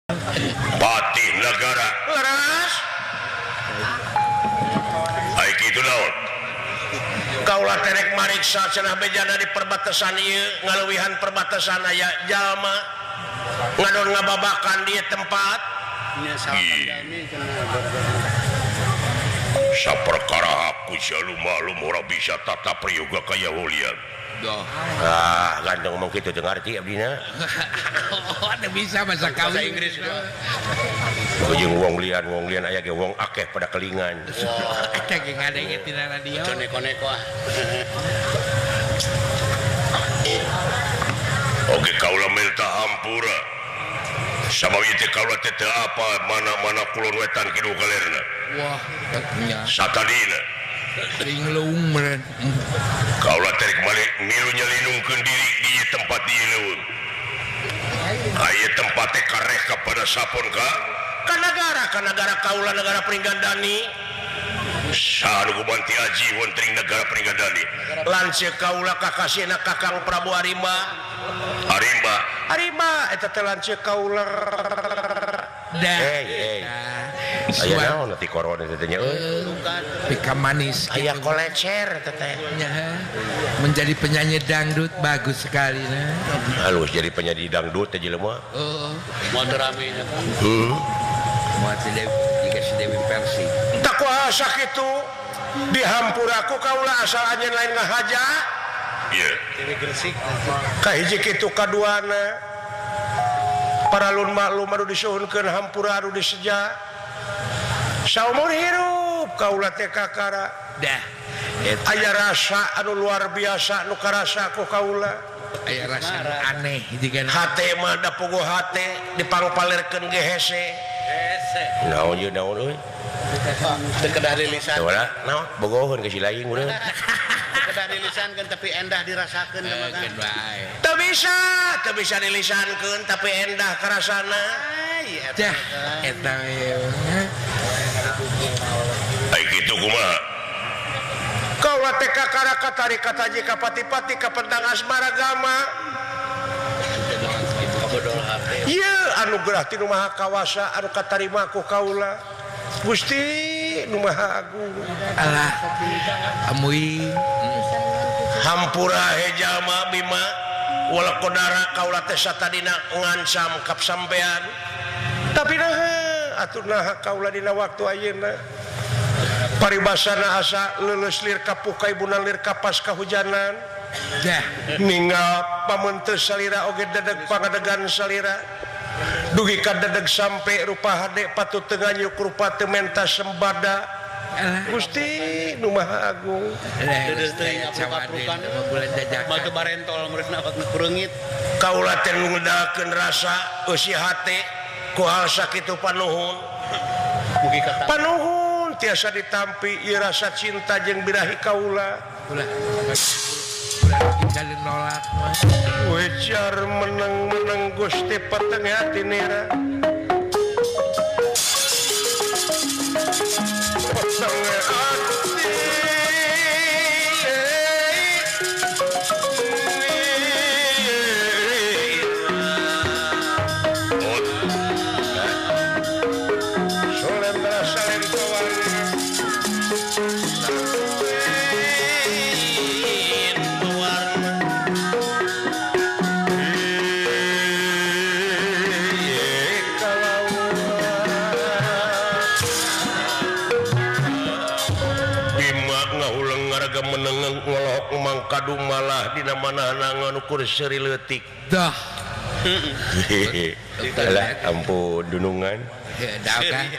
Patih negara Leres. Ai kitu naon? Kaula teh rek mariksa cenah bejana di perbatasan ieu ngaleuwihan perbatasan aya jalma ngadon ngababakan di tempat. Saperkara aku selalu maklum ora bisa tata prayoga kaya holian. Ah, ganteng ngomong kitu teu ngarti abdina. Ada bisa bahasa Bahasa Inggris. Jeung wong lian aya ge wong akeh pada kelingan. Eta ge ngadenge tina radio. Neko-neko ah. Oke kaula minta hampura. Sabab ieu teh kaula teh teu apa mana-mana kulon wetan kidul kalerna. Wah, nya. Satadina. Linglung meureun. Kaula teh rek balik milu nyelinungkeun diri di tempat di leuweung. Aya tempat teh kareh kepada sapon ka? Ka negara kaula negara Pringgandani. Saha nu gumanti aji wonten negara Pringgandani? Lanceuk kaula kakasihna Kakang Prabu Arimba. Arimba. Arimba eta teh lanceuk kaula. Dah. Hey, hey. Aya naon ti corona teh nya euy. Pika manis. Aya kolecer teh teh. Menjadi penyanyi dangdut bagus sekali nah. Halus jadi penyanyi dangdut teh jelema. Heeh. Moal teu rame nya. Heeh. Moal teu jika si Dewi Persi. Tak kuasa kitu dihampura ku kaula asal anjeun lain ngahaja. Ieu. Dewi Gresik. Kahiji kitu kaduana. Paralun maklum anu disuhunkeun hampura anu diseja. Saumur hirup kaula teh kakara. Dah. Aya rasa anu luar biasa nu karasa ku kaula. Aya rasa aneh jiga hate mah da puguh hate dipangpalerkeun ge hese. Hese. Naon ieu naon euy? Teu kedah dilisan. Teu naon bogoheun ka si lain urang. Teu kedah dilisankeun tapi endah dirasakeun mah kan. Teu bisa dilisankeun tapi endah karasana. Dah eta we. Ai kitu kumaha? Kaula teh kakara katari kataji ka pati-pati ka pentang asmara gama. Ieu anugerah ti Nu Maha Kawasa anu katarima ku kaula. Gusti Nu Maha Agung. Alah amui hampura he jalma bima wala kodara kaula teh satadina ngancam kap sampean. Tapi naha atuh naha kaula dina waktu ayeuna. Paribasana asa leuleus lir kapuka ibuna lir kapas kahujanan. Dah ninggal pamenteu salira oge dedeg pangadegan salira. Dugi ka dedeg sampe rupa hade patut teu nganyuk rupa teu menta sembada. Gusti Nu Maha Agung. Batu barentol meureun awak nu kureungit. Kaula teh nu ngedalkeun rasa eusi hate ku hal sakitu panuhun. Mugi kata. Panuhun tiasa ditampi ieu rasa cinta jeung birahi kaula. Ulah nolak mah. Wejar meneng-meneng Gusti peteng hati nira. Peteng hati. Solendra salentoan. Mangkadu malah dina manahna nganukur seuri leutik. Dah. Alah ampun dunungan. Dah kan.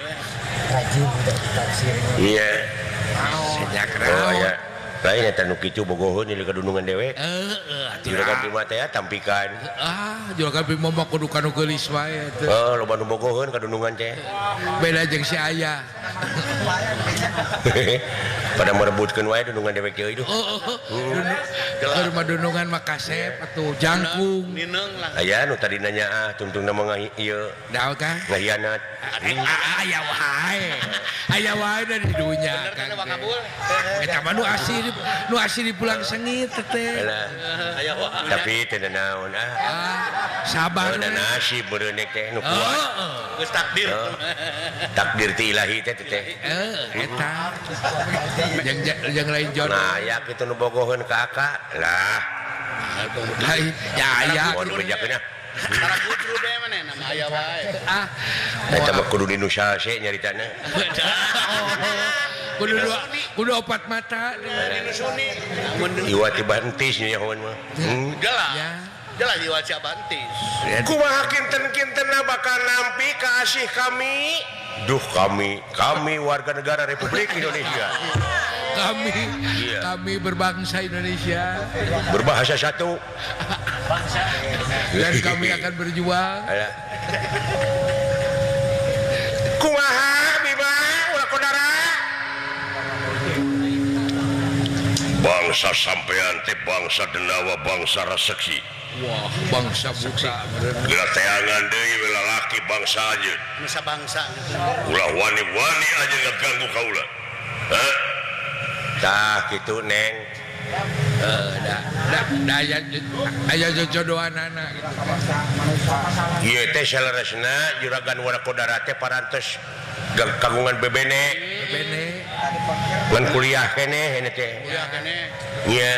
Rajin ditafsirnya. Iya. Sejak oh ya. Lain eta nu kitu bogoheun ieu ka dunungan dewek. Heeh, juragan Bima teh tampikan. Ah, juragan Bima mah kudu kanu geulis wae teh. Heeh, loba nu bogoheun ka dunungan teh. Beda jeung si aya. Pada merebutkeun wae dunungan dewek ieu. Heeh. Rumah dunungan mah kasep atuh jangkung. Nineung lah. Aya nu tadi nanya ah tungtungna mah ieu. Daun kah? Ngahianat. Aya wae. Aya wae da di dunya. Bener kana kabul. Eta mah nu asli nu asli pulang sengit teh. Tapi teu naon ah. Sabar. Da nasib meureun teh nu kuat. Geus takdir. Takdir ti ilahi teh teh. Eta. Jeung lain jodoh. Nah, aya kitu nu bogoheun ka akak. Lah. Ya aya. Mun bejakeun ah. Karagudru deh mana nama aya wae. Ah. Eta mah kudu di nu sase nyaritana. Kudu opat mata. Iwa tiba entis nyahoan mah. Jelas. Jelas iwa siapa entis. Kumaha kinten-kintenna bakal nampi ka asih kami. Duh kami warga negara Republik Indonesia. Kami iya. Kami berbangsa Indonesia. Berbahasa satu. Bangsa. Dan kami akan berjuang. Kumaha Bima ulah kodara. Bangsa sampean teh bangsa denawa, bangsa reseksi. Wah, bangsa buta. Geura teangan deui we lalaki bangsa anjeun. Nusa bangsa. Ulah wani-wani anjeun ngaganggu kaula. Hah? Tah kitu Neng. Da aya jojodohanana gitu. Ieu teh saleresna juragan Warakodara teh parantos kagungan bebene. Bebene. Ngan kuliah keneh ini teh. Kuliah keneh. Nya.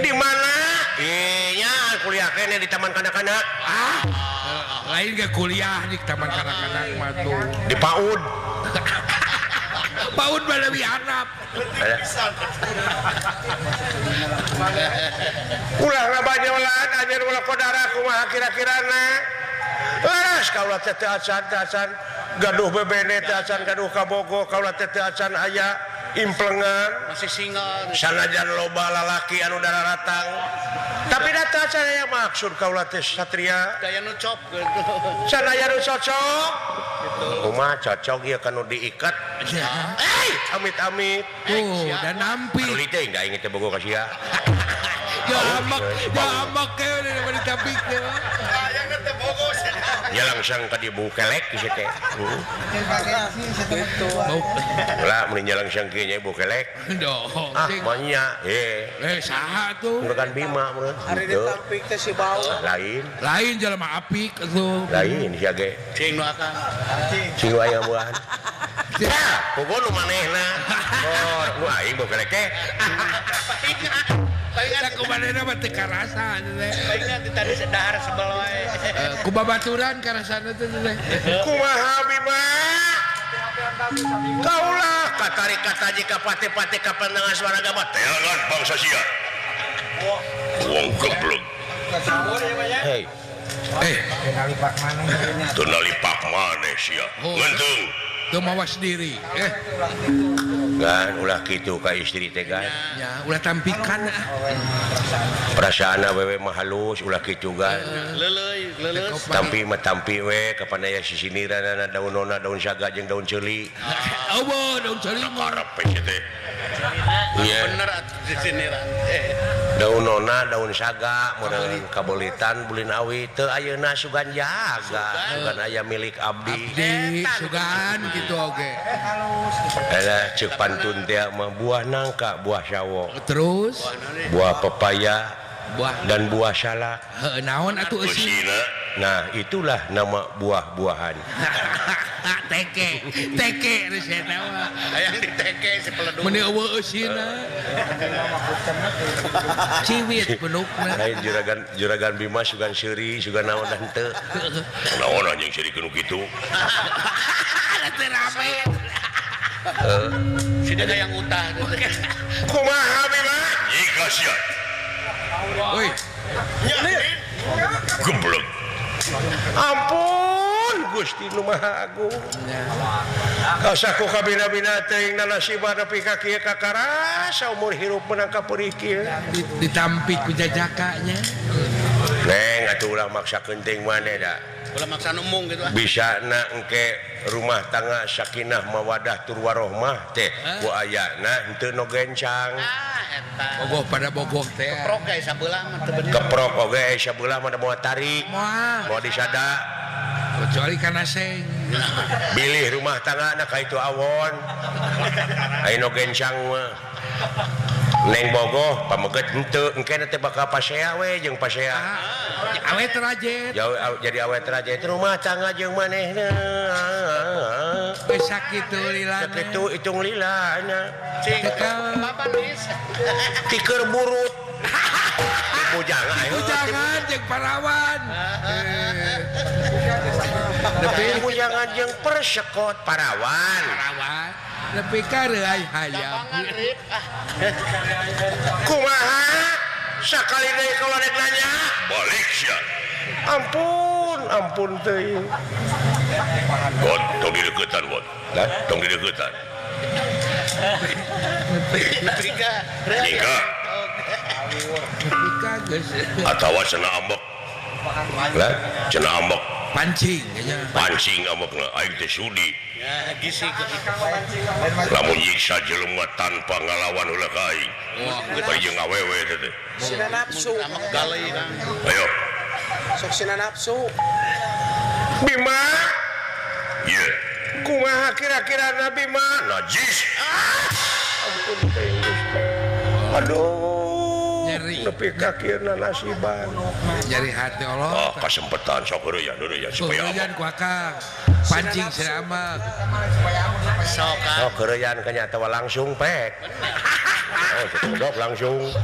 Di mana? Iya, kuliah keneh di taman kanak-kanak. Ah, lain ge kuliah di taman kanak-kanak mah tuh. Di PAUD. PAUD mah leuwih handap. Ulah ngabanyolan anjeun ulah kodara kumaha kira-kirana. Laras kaula teh teu acan gaduh bebene teu acan gaduh kabogo kaula teh teu acan aya implengan masih single sanajan loba lalaki anu dararatang tapi da teu acan aya maksud kaula teh satria daya nu cop gitu sanaya nu cocok kumaha cocok ieu kanu diikat amit-amit tuh dan nampi anu teh enggak aing teh bogo ka sia. Jamak keun mah ditampik teh. Ya langsung ka dieu bau kelek geus teh. Ulah mun langsung kieu nya bau kelek. Ah manya eh saha tuh? Juragan Bima meureun. Ari ditampik teh si bau. Lain. Lain jelema apik atuh. Lain sia ge. Cing nu akang. Cing aya buahan. Ya, pogo nu manehna. Bor, nu aing bau kelek teh. Palingan kumanehna mah teu karasa teh. Palingan tadi dahar sebel wae. Ku babaturan karasana teh teh. Kumaha Bima? Kaulah katarik kataji ka pate-pate ka pandangan suara gabah. Teangan bangsa sia. Wong geblek. Hei. Teu nalipak maneh sia. Ngenteung. Teu mawas diri. Gan ulah kitu ka istri teh gan. Ya, ulah tampikan ah. Perasaan awewe mah halus ulah kitu gan. Leuleuy, leuleus. Tampi mah tampi we kapan aya sisiniranana daun nona, daun saga jeung daun ceuli. Eueuh daun ceuli mah karep we teh. Iya. Bener atuh sisiniran. Daun nona, daun saga, meureun kabeulitan bulin awi teu ayeuna sugan jaga, sugan aya milik abdi. Abdi sugan kitu oge. Alah ceuk pantun teh mah buah nangka, buah sawo. Terus buah pepaya, buah dan buah salak. Heuh naon atuh eusina? Nah, itulah nama buah-buahan. Teke, teke geus eta mah. Hayang diteke si peledug. Meuni eueuh eusina. Ciwit penukna. Lain juragan Bima sugan seuri, sugan naon dan teu. Naon anjing seuri nu kitu. Teu rame. Si dada yang utah. Kumaha Bima? Jika sia. Woi. Geblek. Ampun Gusti nu Maha Agung. Asa ku kabina-bina teuing nanasiba nepi ka kieu kakarasa umur hirup menang ka peurih kieu. Ditampik ku jajaka nya. Neng atuh ulah maksakeun teuing maneh da. Ulah maksa embung gitu ah. Bisa na engke rumah tangga sakinah mawadah tur warohmah teh ku ayana henteu nu gencang. Ah eta. Bogoh pada bogoh teh. Keprok ge sabelah mah teu bener. Keprok oge sabelah mah moal tarik. Moal. Moal disada. Kecuali kana seng. Bilih rumah tangga na ka itu awon. Aya nu gencang mah. Neng bogoh pameget henteu engke teh bakal pasea we jeung pasea. Awet rajet. Jadi awet rajet rumah tangga jeung manehna. Geus sakitu lilana. Sakitu hitung lilana. Cing bapak nis. Tiker burut. Bujangan, bujangan jeung parawan. Nepi bujangan jeung persekot parawan. Parawan. Nepi ka reuay hayam. Kumaha? Sakali deui kalau rek nanya, balik sia. Ampun, ampun teuing. Bot, tong dideukeutan, Bot. Lah, tong dideukeutan. Nepi ka nyingka. Atawa cenah ambek. Lah, cenah ambek. Pancing kayaknya. Pancing ambekna aing teh sudi. Ya, gisi. Lamun nyiksa jelema tanpa ngalawan heula ka aing. Wah, jeung awewe teh teh. Sina nafsu. Galeuy Kang. Ayo. Sok sina nafsu. Bima. Ieu. Kumaha kira-kira na Bima? Najis. Ampun teh. Aduh. Nyeri. Nepi ka kieuna nasiban. Nyeri hati Allah. Oh, kasempatan sok heureuyah heureuyah supaya heureuyah ku akang. Pancing sia ambek. Sok sok heureuyah kanya atawa langsung pek. Oh, cedok langsung.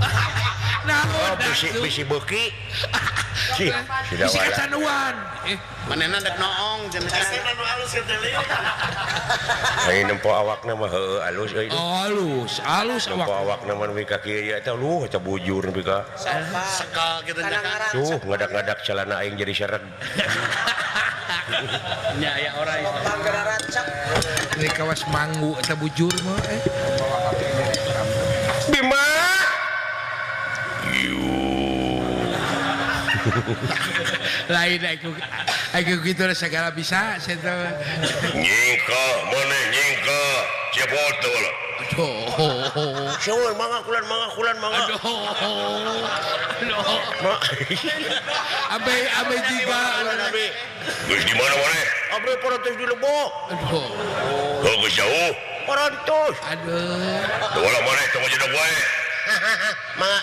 Naon? Oh, bisi bisi beuki. Sih, bisi kacanuan. Manehna dek noong cenah. Anu alus teh. Aing nempo awakna mah heueuh alus euy. Oh, alus, alus awak. Nempo awak. Awakna mah nepi ka kieu eta luh eta bujur nepi ka. Sekal kitu nya kan. Tuh ngadak-ngadak celana aing jadi sereg. Nya aya orai. Ini kawas manggu eta bujur mah eh. Bima. Lain aku gitu segala bisa saya tahu. Nyingka mana nyingka cepot tuh lah. Aduh. Syukur mangga kulan mangga kulan mangga. Aduh. Aduh. Abe abe tiba. Geus di mana mana? Abe parantos di Lebok. Aduh. Oh geus jauh. Parantos. Aduh. Tuh lah mana tong jedog wae. Mangga.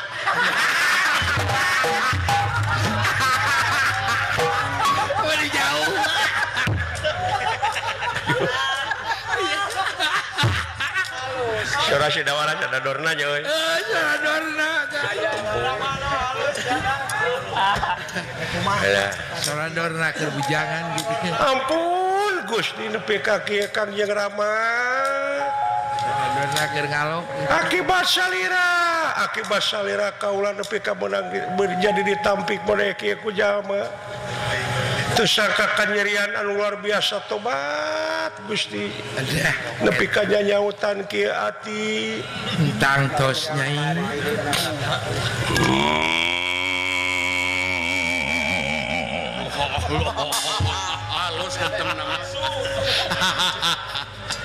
Waduh jauh. Sora si dawara sada dorna nya euy. Sora dorna. Sora dorna keur bujangan gitu. Ampun Gusti nepi ka kieu Kang Jeung Rama. Dorna keur ngalok. Akibat salira, akibat salira kaula nepi ka meunang jadi ditampik maneh kieu ku jalma. Teu sangka kanyerian anu luar biasa tobat Gusti. Nepi ka nyanyautan kieu ati. Tangtos nyai. Halus ketemu nama.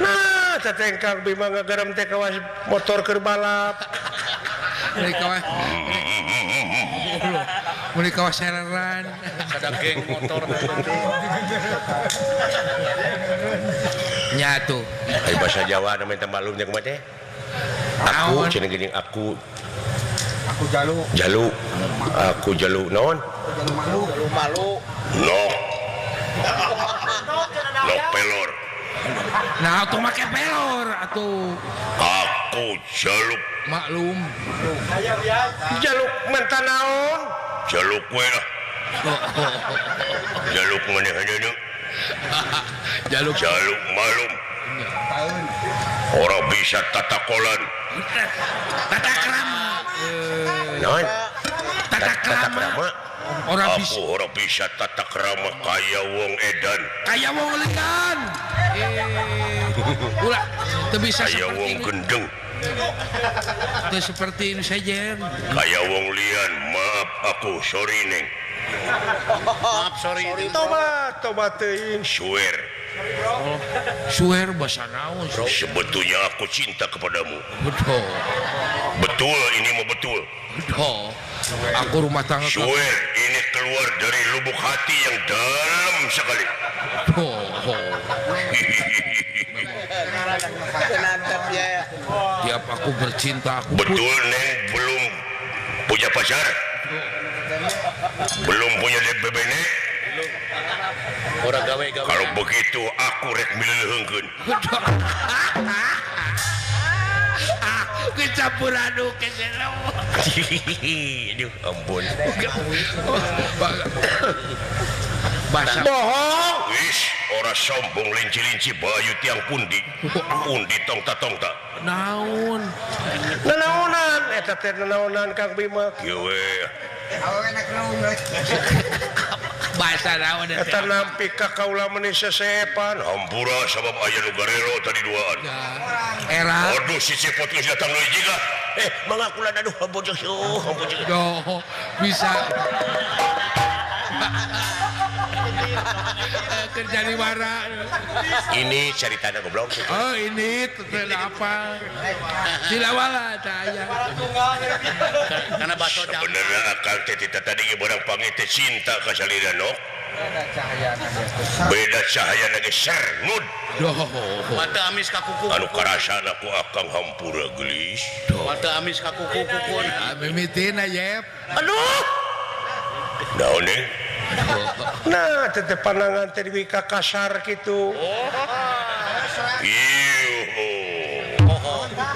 Nah, teteh Kang Bima ngagerem teh kawas motor keur balap. Dari kawas. Mulai kawas sereran. Ada geng motor. Nyatu. Ai bahasa Jawa namanya maklum nya kumaha teh? Aku cenah geuning aku. Aku jalu. Jalu. Aku jalu naon? Jalu malu. Jalu malu. Nok. Nok pelor. Nah, atuh make pelor atuh. Aku jaluk. Maklum. Jaluk menta naon? Jaluk we lah. Jaluk manehna. Jaluk jaluk malum. Orang bisa tatakolan. Tata krama. Naon? Tata krama. Orang bisa. Aku orang bisa tata krama kaya wong edan. Kaya wong edan. Ulah, teu bisa kaya wong gendeng. Teu seperti ini saja. Kaya wong lian, maaf aku sorry neng. Maaf sorry. Tobat, tobat teuing. Swear. Oh, swear bahasa naon? Sebetulnya aku cinta kepadamu. Betul. Betul ini mau betul. Betul. Aku rumah tangga. Swear ini keluar dari lubuk hati yang dalam sekali. Oh, oh. Ya. Tiap aku bercinta aku betul Neng belum punya pacar? Belum punya DPBN? Orang gawe-gawe. Kalau begitu aku rek mileuheungkeun. Kecampur aduk ke selo. Aduh, ampun. Bahasa bohong. Wis, ora sombong linci-linci bayu tiang pundi. Pundi tongta-tongta. Naon? Nanaonan eta teh nanaonan Kang Bima. Kieu we. Bahasa naon eta? Eta nampi ka kaula meuni sesepan. Hampura sabab aya nu garero tadi duaan. Era. Aduh si cepot geus datang deui jiga. Mangga kula aduh ampun ampun. Doh, bisa. Kerja di mana? Ini ceritanya goblok. Oh ini apa? Silawala saya. Karena baso sebenarnya akal teh tadi barang pangit teh cinta ka salira nok. Beda cahaya lagi sernud. Mata amis ka kuku. Anu karasana ku akang hampura geulis. Mata amis ka kuku kukun. Mimitina yep. Aduh. Naon deui? Nah, tete pandangan teh di kasar gitu.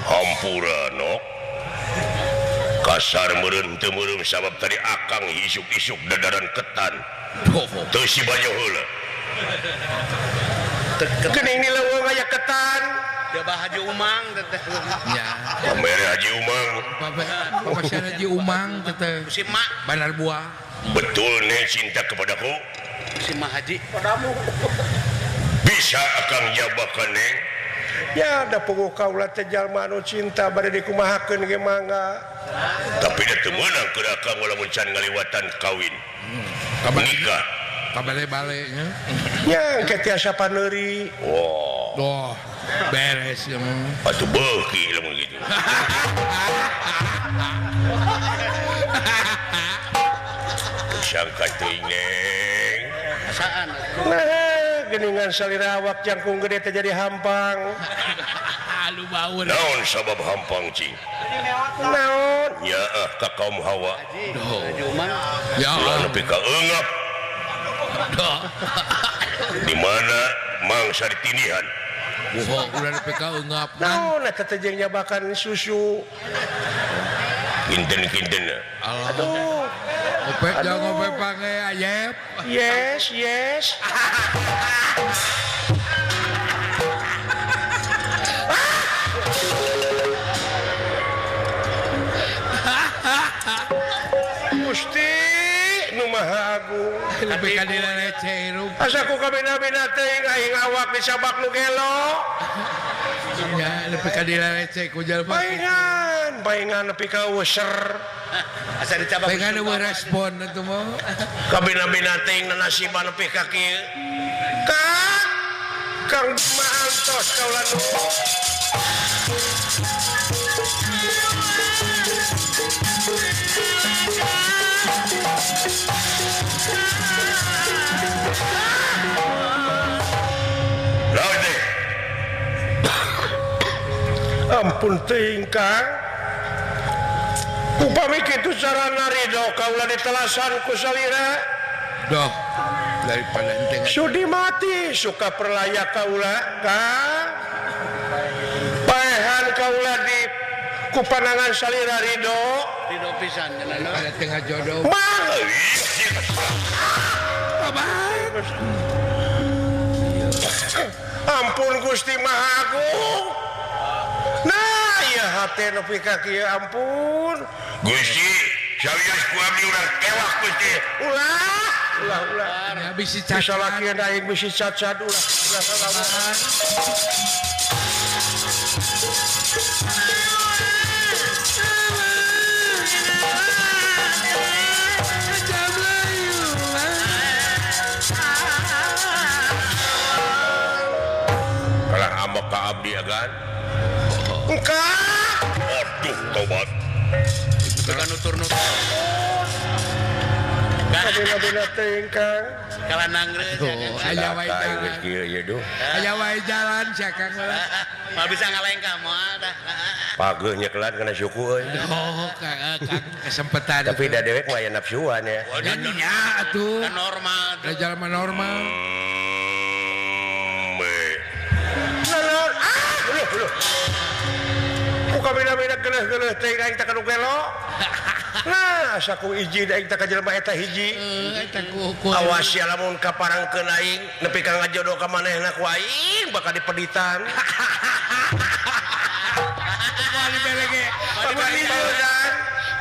Hampura nok. Kasar meureun teu meureum sabab tadi akang isuk-isuk dadaran ketan. Teu si banyo heula. Geuning di leuweung aya ketan. Dia bah Haji Umang teteh. Ya. Pamere Haji Umang. Pamere Haji Umang teteh. Si mak Bandar Buah. Betul nih cinta kepadaku. Si Mak Haji padamu. Bisa akang jabakan neng. Ya da puguh kaula teh jalma anu cinta bade dikumahakeun ge mangga. Tapi da teu meunang keur akang lamun can ngaliwatan kawin. Nikah. Kabale-bale nya. Ya engke tiasa paneuri. Wah. Doh, beres ya. Atuh beuki lamun kitu. Sangka teuing neng. Asaan. Nah, geuningan salira awak jangkung gede teh jadi hampang. Lu baur. Naon sabab hampang cing? Naon? Nyaah ka kaum Hawa. Ya. Ulah nepi ka eungap. Di mana mangsa ditinihan. Bohong ulah nepi ka eungap. Naon eta teh jeung nyabakan susu. Kinten-kinten. Aduh. Ngope jangan ngope pange ayep. Yes, yes. Gusti nu Maha Agung. Lebih ka dileceh hirup. Asa ku kabina-bina teuing aing awak disabak nu gelo. Ya, lebih ka dileceh ku jalma. Paingan, paingan nepi ka user. Asa dicabak. Paingan eueuh respon atuh mah. Kabina-bina teuing nanasiban nepi ka kieu. Kang, Kang Maantos kaula nu. Ampun teuing Kang. Upami kitu carana ridho kaula ditelasan ku salira. Doh, daripada ente sudi mati suka perlaya kaula Kang. Paehan kaula di ku panangan salira ridho. Ridho pisan cenah. Daripada tengah jodoh. Mang. Ampun Gusti Maha Agung. Nah, ya hate nepi ka kieu ampun. Gusti, sawios ku abdi urang tewak Gusti. Ulah, ulah, ulah. Ya bisi cacat. Bisa lakian aing bisi cacat ulah. Ulah salaman. Kalah amok ka abdi agan. Engkau. Aduh, tobat. Bukan nutur-nutur. Kabina-bina teuing Kang. Kalah nangreus aya wae jalan. Aya wae jalan sia Kang. Moal bisa ngalengkah moal tah. Pageuh nyekelan kana suku euy. Oh, Kang kesempatan. Tapi da dewek mah aya nafsuan ya. Nya atuh. Normal. Da jalma normal. Naon? Ah, leuh. Ku kabina-bina geuleuh-geuleuh teh aing teh kanu gelo. Nah, asa ku izin aing teh ka jelema eta hiji. Eta ku awas ya lamun kaparangkeun aing nepi ka ngajodoh ka manehna ku aing bakal dipeditan. Moal dibere ge.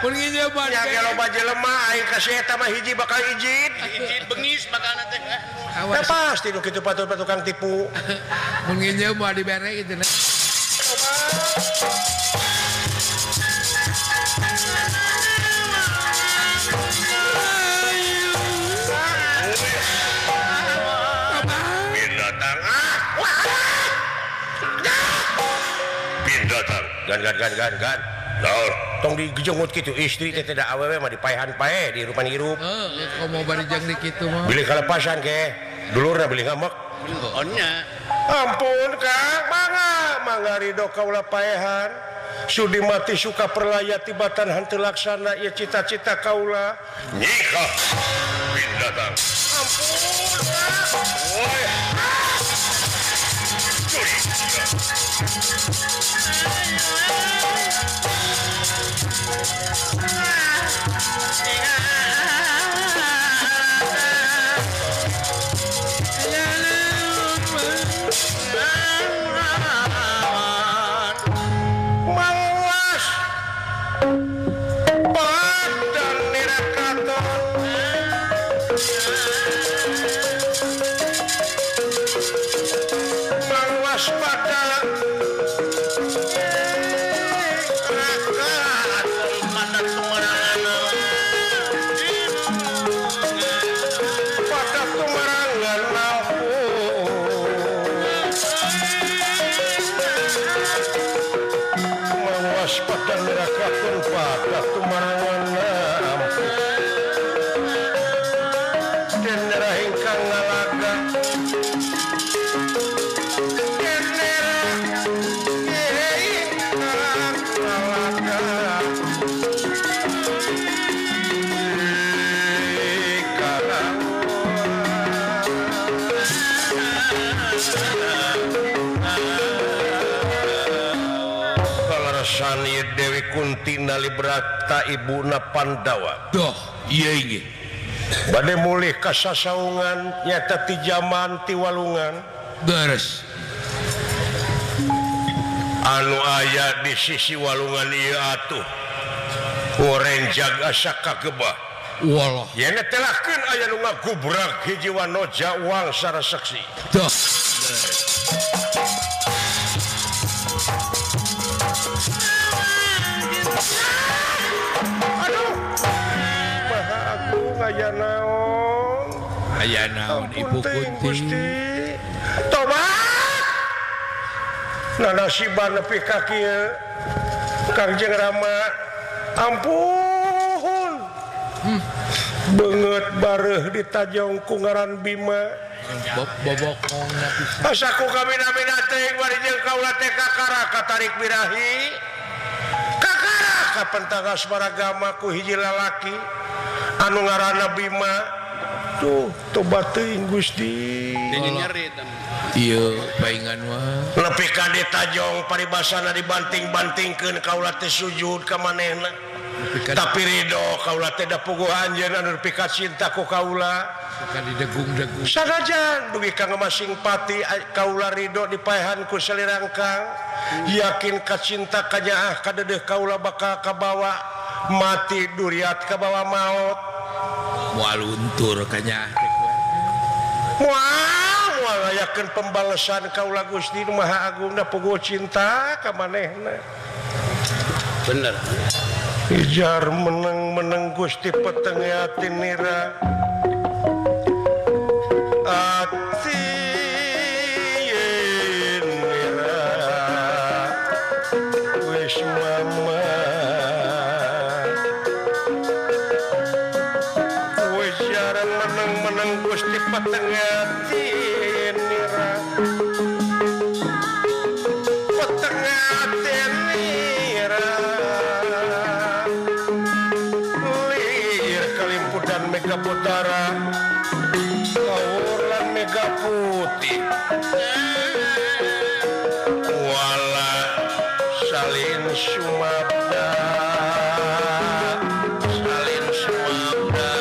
Mun nginjeum moal dibere. Nya loba jelema aing ka si eta mah hiji bakal izin. Izin bengis bakalna teh. Nah, pasti nu kitu patut tukang tipu. Mun nginjeum moal dibere kitu. Binatang binatang gan gan gan gan gan. Naon? Tong digejongut kitu istri teh teh da awewe mah dipaehan pae di hirupan hirup. Heeh, komo bari jeung di kitu mah. Bilih kalepasan ke, dulurna bilih ngamek. Oh nya. Ampun Kang, mangga mangga ridho kaula paehan. Sudi mati suka perlaya tibatan henteu laksana ieu cita-cita kaula. Nyikah binatang. Ampun Kang. Woi. Curi. Mawas badan nirakaton mawas pada Dewi Kunti Nalibrata ibuna Pandawa. Doh, iya inggih. Bade mulih ka sasaungan nyata ti jaman ti walungan. Beres. Anu aya di sisi walungan ieu atuh. Orenjag asa kagebah. Walah. Yen telahkeun aya nu ngagubrak hiji wanoja wangsa reseksi. Doh. Aduh, Maha Agung aya naon? Aya naon Ibu Kunti? Tobat! Nanasiban nepi ka kieu. Kangjeng Rama, ampun. Beungeut bareuh ditajong ku ngaran Bima. Bobokongna pisan. Asa ku kamina-mina teuing bari jeung kaula teh kakara katarik birahi. Kakara kapentang asmaragama ku hiji lalaki anu ngaranna Bima. Tuh tobat teuing Gusti. Ieu paingan mah. Nepi ka ditajong paribasana dibanting-bantingkeun kaula teh sujud ka manehna. Tapi ridho kaula teh da puguh anjeun anu nepi ka cinta ku kaula. Didegung-degung. Sanajan dugi ka ngamasing pati kaula ridho dipaehan ku salirangkang. Yakin ka cinta kanyaah kadedeuh kaula bakal kabawa mati duriat kabawa maot. Moal luntur kanyaah teh. Moal moal ngayakeun pembalesan kaula Gusti Nu Maha Agung da puguh cinta ka manehna. Bener. Ijar meneng-meneng Gusti peteng ati nira. Ati nira wis mama wis jarang meneng-meneng Gusti Petengah tinira Petengah tinira Lir kalimputan mega putara Kawurlan mega putih Wala salin sumabda Salin sumabda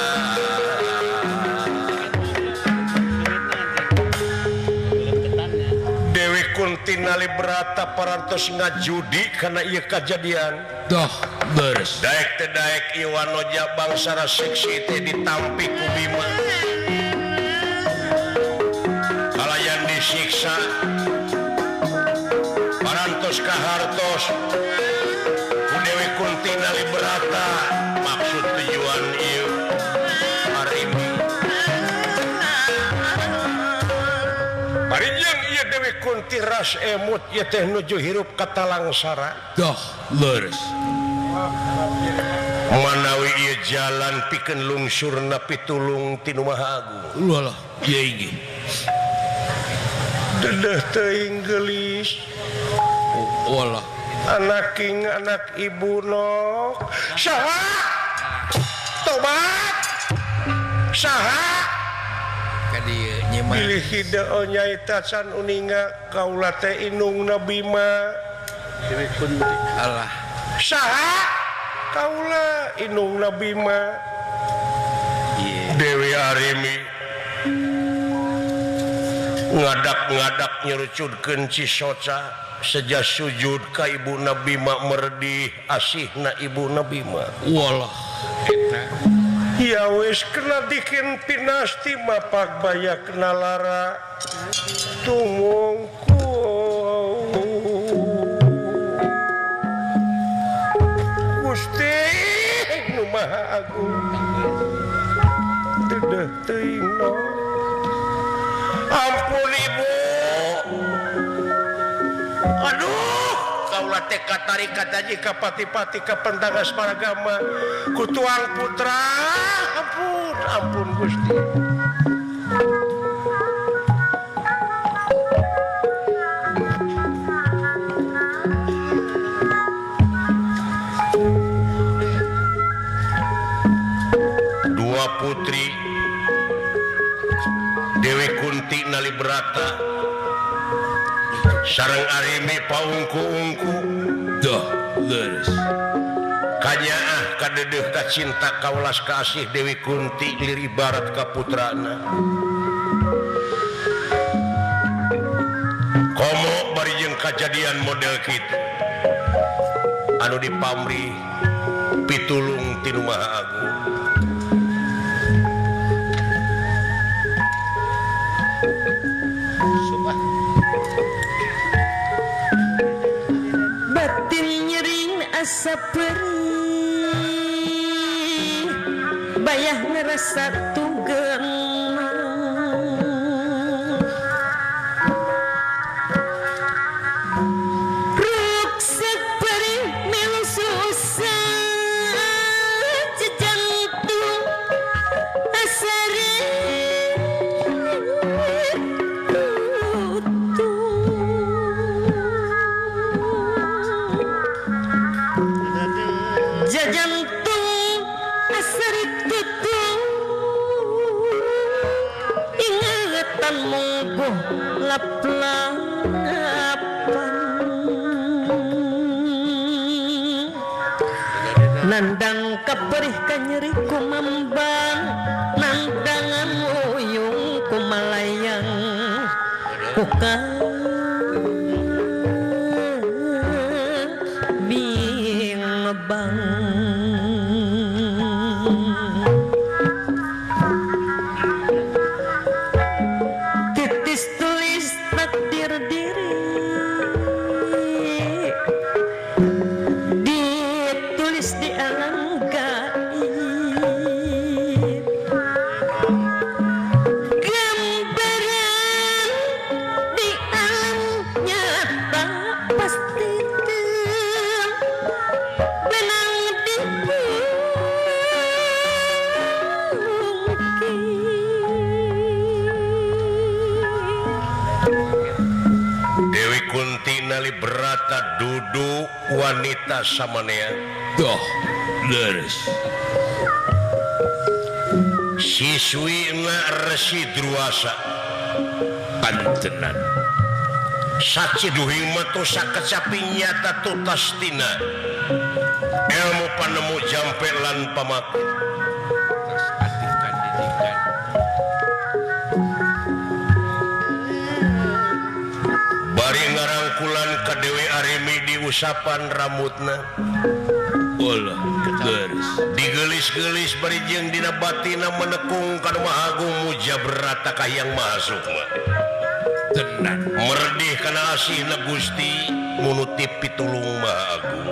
Dewi Kunti Nalibrata parantos ngajudi karena ieu kajadian. Doh beres. Daek teu daek ieu wanoja bangsara seksi teh ditampi ku Bima. Kalayan disiksa parantos kahartos ku Dewi Kunti Nalibrata maksud tujuan ieu Arimi. Parijeng ieu Dewi Kunti ras emut ieu teh nuju hirup ka Talangsara. Doh leres. Manawi ieu jalan pikeun lungsurna pitulung ti Nu Maha Agung. Walah, ieu ge. Dedeh teuing geulis. Walah. Anak king anak ibu nok. Saha? Tobat. Saha? Ka dieu nyimak. Bilih hideo nyaeta can uninga kaula teh indungna Bima. Dewi Kunti. Alah. Saha? Kaula indungna Bima. Ieu. Dewi Arimi ngadak-ngadak nyerucudkeun cisoca seja sujud ka ibuna Bima merdih asihna ibuna Bima. Walah eta. Ya wis kena dikin pinasti mapak baya kena lara tumungku Gusti Nu Maha Agung dedeh teuing no. Ampun ibu. Aduh, kaula teh katarik kataji ka pati-pati ka pendangas paragama ku tuang putra. Ampun, ampun Gusti. Dua putri Dewi Kunti Nalibrata sareng Arimi paungku-ungku. Doh leres. Kanyaah kadedeuh ka cinta kaulas kasih Dewi Kunti lir ibarat ka putrana. Komo bari jeung kajadian model kitu anu dipamrih pitulung ti Nu Maha Agung. Batin nyering asa perih bayah ngerasa tugeng ruksak perih milu susah jejantung asa jantung asari tutung ingatan mungguh lap-lapan nandang kaperih kanyeri kumambang nandangan uyung kumalayang kukang bing bang. Titis tulis takdir diri ditulis di alam gaib gambaran di alam Nalibrata duduk wanita samanea. Doh, leres. Siswi na Resi Druasa. Pantenan. Saci duhing matu sakecapi nyata tutastina. Ilmu panemu jampe lan pamake. Bari ngarangkulan ka Dewi Arimi diusapan rambutna. Olah, leres. Digelis-gelis bari jeung dina batina menekung ka Nu Maha Agung muja berata ka Hyang Maha Sukma. Tenan. Merdih kana asihna Gusti munutip pitulung Maha Agung.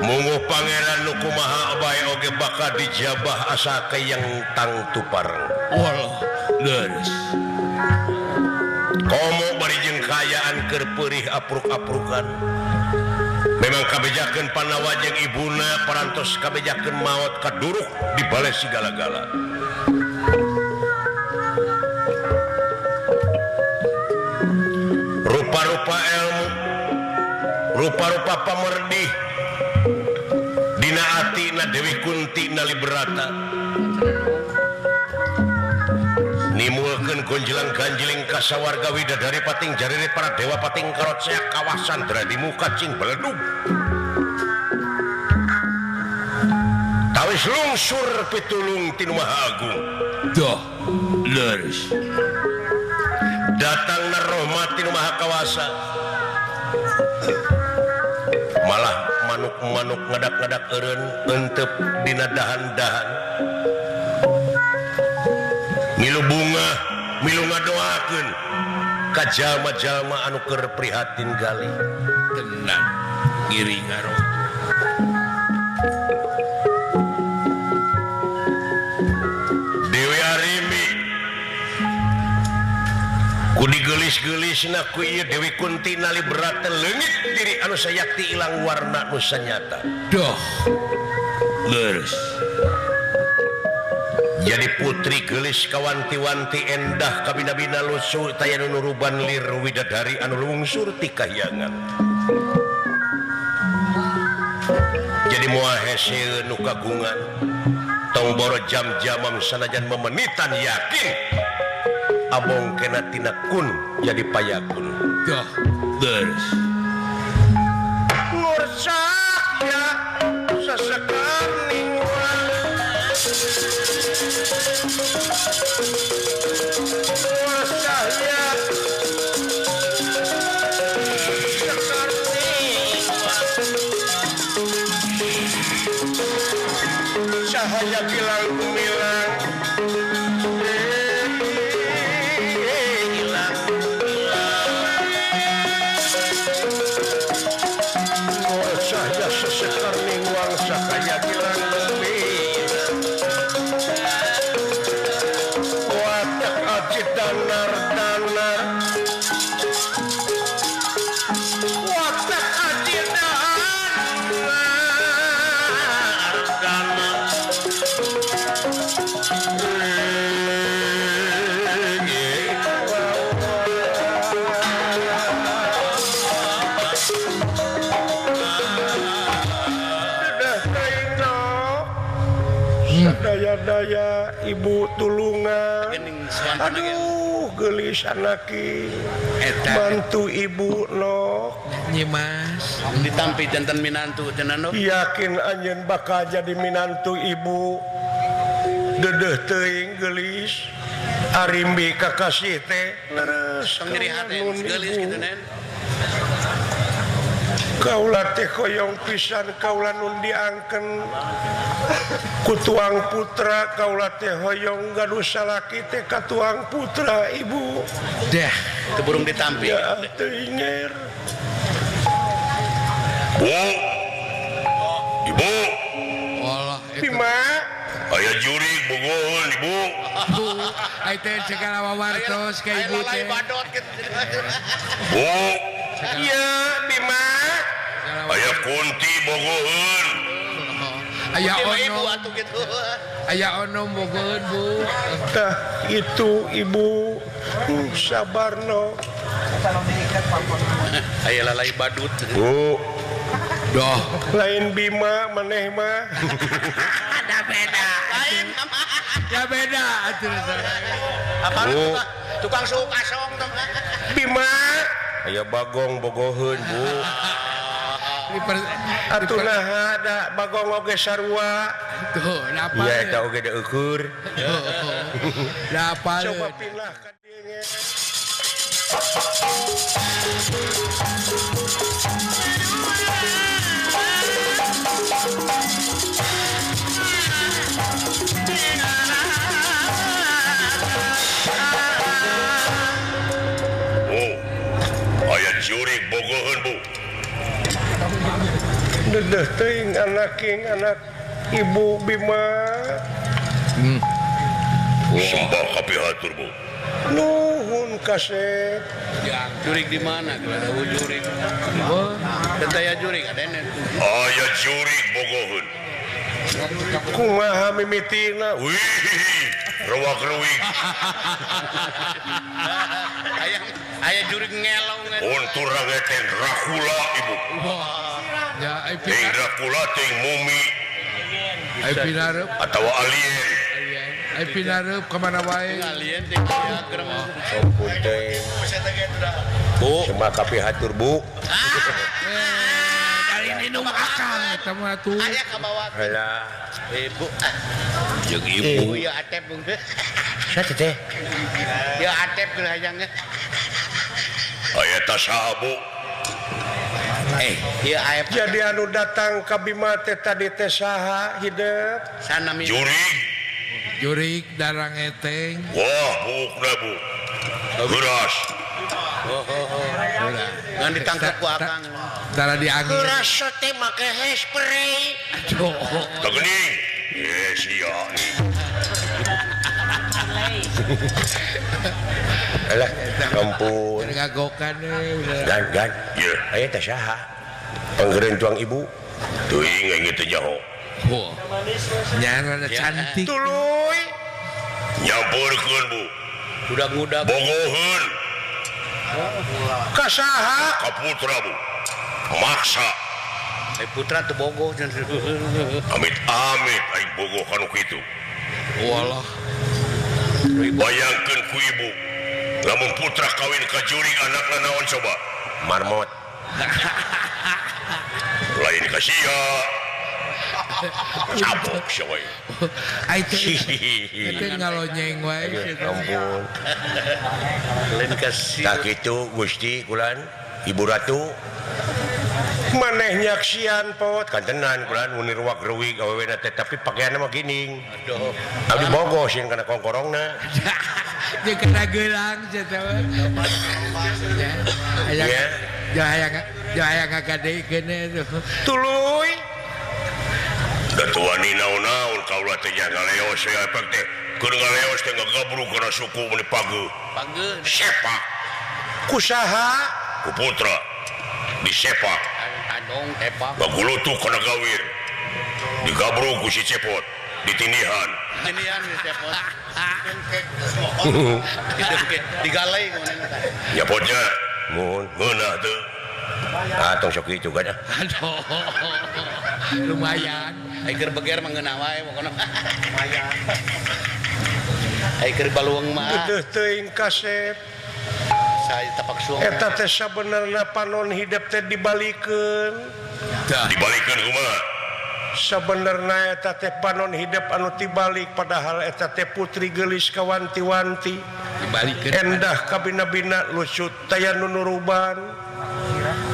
Munguh pangeran nu kumaha bae oge bakal dijabah asa kayang tangtu pareng. Walah, leres. Komo bari jeung kaayaan keur peurih apruk-aprukan. Memang kabejakeun Panawa jeung ibuna parantos kabejakeun maot kaduruk di bale sigala-gala. Rupa-rupa ilmu, rupa-rupa pamerdih dina atina Dewi Kunti Nalibrata. Nimulkeun gonjelang ganjeling kasawarga widadari pating jarire para dewa pating karot seak kawasan dradi muka cing beledug. Tawis lungsur pitulung ti Nu Maha Agung. Doh, leres. Datangna rahmat ti Nu Maha Kawasa. Malah manuk-manuk ngadak-ngadak eureun entep dina dahan-dahan. Milu bunga, milu ngadoakeun ka jalma-jalma anu keur prihatin gali. Tenan ngiring ngarojo. Dewi Arimi ku digelis-gelisna ku ieu Dewi Kunti Nalibrata leungit diri anu sayakti ilang warna nu sanyata. Doh, leres. Jadi putri gelis kawanti-wanti endah kabina-bina lucu taya nu nuruban lir widadari anu lungsur ti kahyangan. Jadi moal hese nu kagungan tong boro jam-jamam sanajan memenitan yakin abong kena tina kun jadi payakun. Doh, leres. Ngursak ya sasekani cahaya gilang gumilang, gilang gumilang. Oh cahaya sesekar ningwang cahaya gilang gumilang. Watak aji danar danar, watak aji danar danar. Daya-daya ibu tulungan. Aduh gelis anaki bantu ibu nok Nyimas ditampi jantan minantu tenan nok. Yakin anjeun bakal jadi minantu ibu. Dedeh teuing gelis arimbi kakasih teh leres nyeri hate gelis kitu nen. Kaula teh hoyong pisan kaula nun diangken ku tuang putra kaula teh hoyong gaduh salaki teh ka tuang putra ibu. Deh keburung ditampi. Ya teu inger. Bu. Ibu. Walah Bima. Aya jurig bogoheun ibu. Bu, ai teh segala wawartos ka ibu teh. Bu. Iya, Bima. Aya Kunti bogoheun. Aya ono atuh kitu. Aya ono bogoheun Bu. Tah itu Ibu sabarno. Aya lalai badut. Bu. Doh, lain Bima maneh mah. Ada beda. Lain ya beda atuh. Apa tukang suuk asong tong. Bima aya Bagong bogoheun Bu. Atuh naha da Bagong oge sarua. Tuh, napa? Ya eta oge deukur. Napa? Coba pindah ka dieu ge. Oh, aya jurig bogoheun Bu. Dedeh teuing anak king anak Ibu Bima. Sembah kapihatur Bu. Nuhun kasep. Jurig di mana? Ada jurig. Oh, aya jurig ada. Aya jurig bogoheun. Kumaha mimitina? Wih, ruwak-ruwik. Aya aya jurig ngelong. Untur teh Dracula Ibu. Ya, ting Dracula ting mumi. Ai pinareup atawa alien. Ai pinareup ka mana wae? Alien ting diagram. Ampun teh. Bu, cuma kapihatur Bu. Kali minum akang eta mah atuh. Aya kabawa. Halah, Ibu. Jeung Ibu. Ieu Atep bung. Saha teh? Ya Atep geus hayang. Aya ta saha Bu? Ieu Aep. Jadi anu datang ka Bima teh tadi teh saha hidep? Sanami. Jurig. Jurig darang eteng. Wah, buukna Bu. Heuras. Oh, oh, oh. Ngan ditangkap ku akang. Tara diangin. Heuras teh make hairspray. Aduh. Teu geuning. Ye sia. Alah, ampun. Ngagokan we. Gan, gan. Ye, aya teh saha? Panggeureun tuang ibu. Teuing aing teh nyaho. Oh. Nya rada cantik. Tuluy. Nyampeurkeun Bu. Budak-budak. Bogoheun. Ka saha? Ka putra Bu. Maksa. Ai putra teu bogoh. Amit-amit aing bogoh kanu kitu. Walah. Bayangkeun ku ibu. Lamun putra kawin ka jurig anakna naon coba? Marmot. Lain ka sia. Cabok sia we. Ai teh ngalonyeng wae. Ampun. Lain ka sia. Tah kitu Gusti kulan Ibu Ratu. Maneh nyaksian pot kantenan kulan mun ruwak ruwig awewena teh tapi pakaianna mah gining. Aduh. Abdi bogoh sieun kana kongkorongna. Jeung kana geulang sia teh. Aya aya ngagadekeun tuh. Tuluy. Datuani naon-naon kaula teh nya ngaleos sia efek teh. Keur ngaleos teh ngagabruk kana suku meuni pageuh. Pageuh. Sepak. Ku saha? Ku putra. Disepak. Tandong tepak. Bagulutuk kana gawir. Digabruk ku si Cepot. Ditindihan. Tindihan si Cepot. Digalai kumaha tah. Nyapotnya. Mun ngeunah teu. Ah tong sok kitu kan. Aduh. Lumayan. Ai keur beger mah ngeunah wae pokona. Lumayan. Ai keur baluang mah. Dedeuh teuing kasep. Saya tapak suang. Eta teh sabenerna panon hidep teh dibalikeun. Dibalikeun kumaha? Sabenerna eta teh panon hidep anu tibalik padahal eta teh putri geulis kawanti-wanti. Dibalikeun. Endah kabina-bina lucut taya nu nuruban.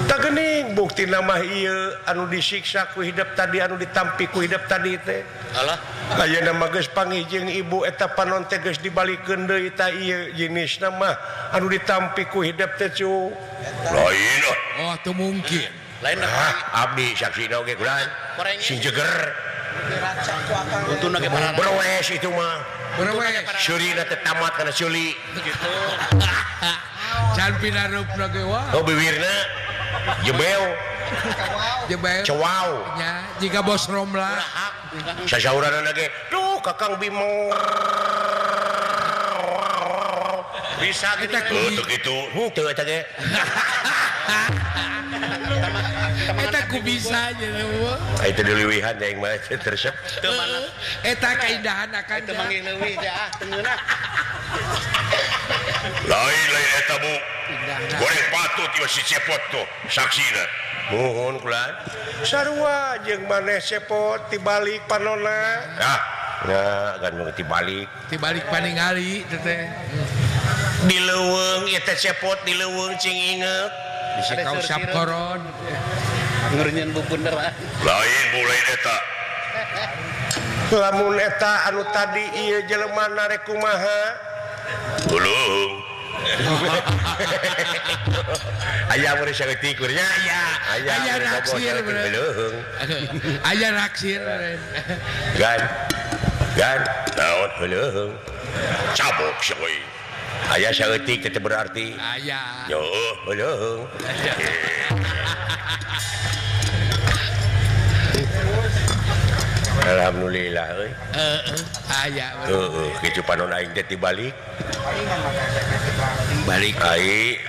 Tah geuning buktina mah ieu anu disiksa ku hidep tadi anu ditampi ku hidep tadi teh. Alah. Ayeuna mah geus panggih jeung ibu eta panon teh geus dibalikeun deui ta ieu jenisna mah anu ditampi ku hidep teh cu. Lain ah. Oh, teu mungkin. Lain ah, abdi saksina oge kulan. Sing jeger. Untuna ge parara. Berwes itu mah. Berwes. Seurina teh tamat kana seuli. Gitu. Can pinarupna ge wah. Oh bibirna jebeu. Jebeu. Cewau. Nya, jika bos Romla. Sasauranana ge duh Kakang Bimo. Bisa Eta Teu kitu. Henteu eta ge. Eta ku bisa nya. Itu dilewihan aing mah teresep. Teu mana? Eta kaindahan akan teu manggih leuwih teh ah teu ngeunah. Lain-lain eta Bu. Goreng patut ieu si Cepot tuh saksina. Nuhun kula. Sarua jeung maneh Cepot tibalik panona. Ah, nya kan tibalik. Tibalik paningali teh teh. Di leuweung ieu teh Cepot di leuweung cing inget. Bisi kausap koron. Ngeureunyeun bubunder ah. Lain Bu lain eta. Lamun eta anu tadi ieu jelema rek kumaha? Ulung. Aya mun saeutik nya. Aya. Aya naksir. Aya naksir. Gan. Gan naon heuleung. Cabok sia euy. Aya saeutik teh berarti. Aya. Yo heuleung. Alhamdulillah euy. Heeh, aya. Heeh, kitu panon aing teh tibalik. Balik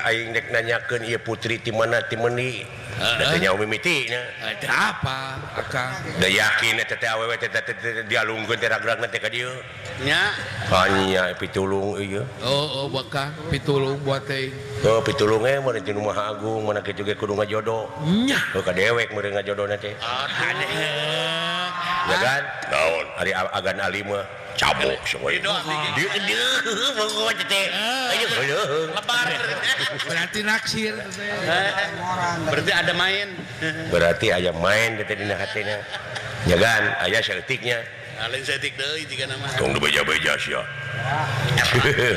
aing dek nanyakeun ieu putri ti mana ti meuni. Da teh nyaho mimiti nya. Ada apa akang? Da yakin eta teh awewe teh dialungkeun teh ragragna teh ka dieu. Nya. Hanya pitulung ieu. Oh, oh bakal pitulung buat teh. Oh, pitulung ge mun ti nu Maha Agung mana kitu ge kudu ngajodo. Nya. Oh, ka dewek meureun ngajodona teh. Aduh. Ya kan? Naon? Ari agan ali mah cabok semua. Lebar. Berarti naksir. Berarti ada main. Berarti aya main teh dina hatina. Ya kan? Aya saeutiknya. Lain saeutik deui jiga nama. Tong beja-beja sia.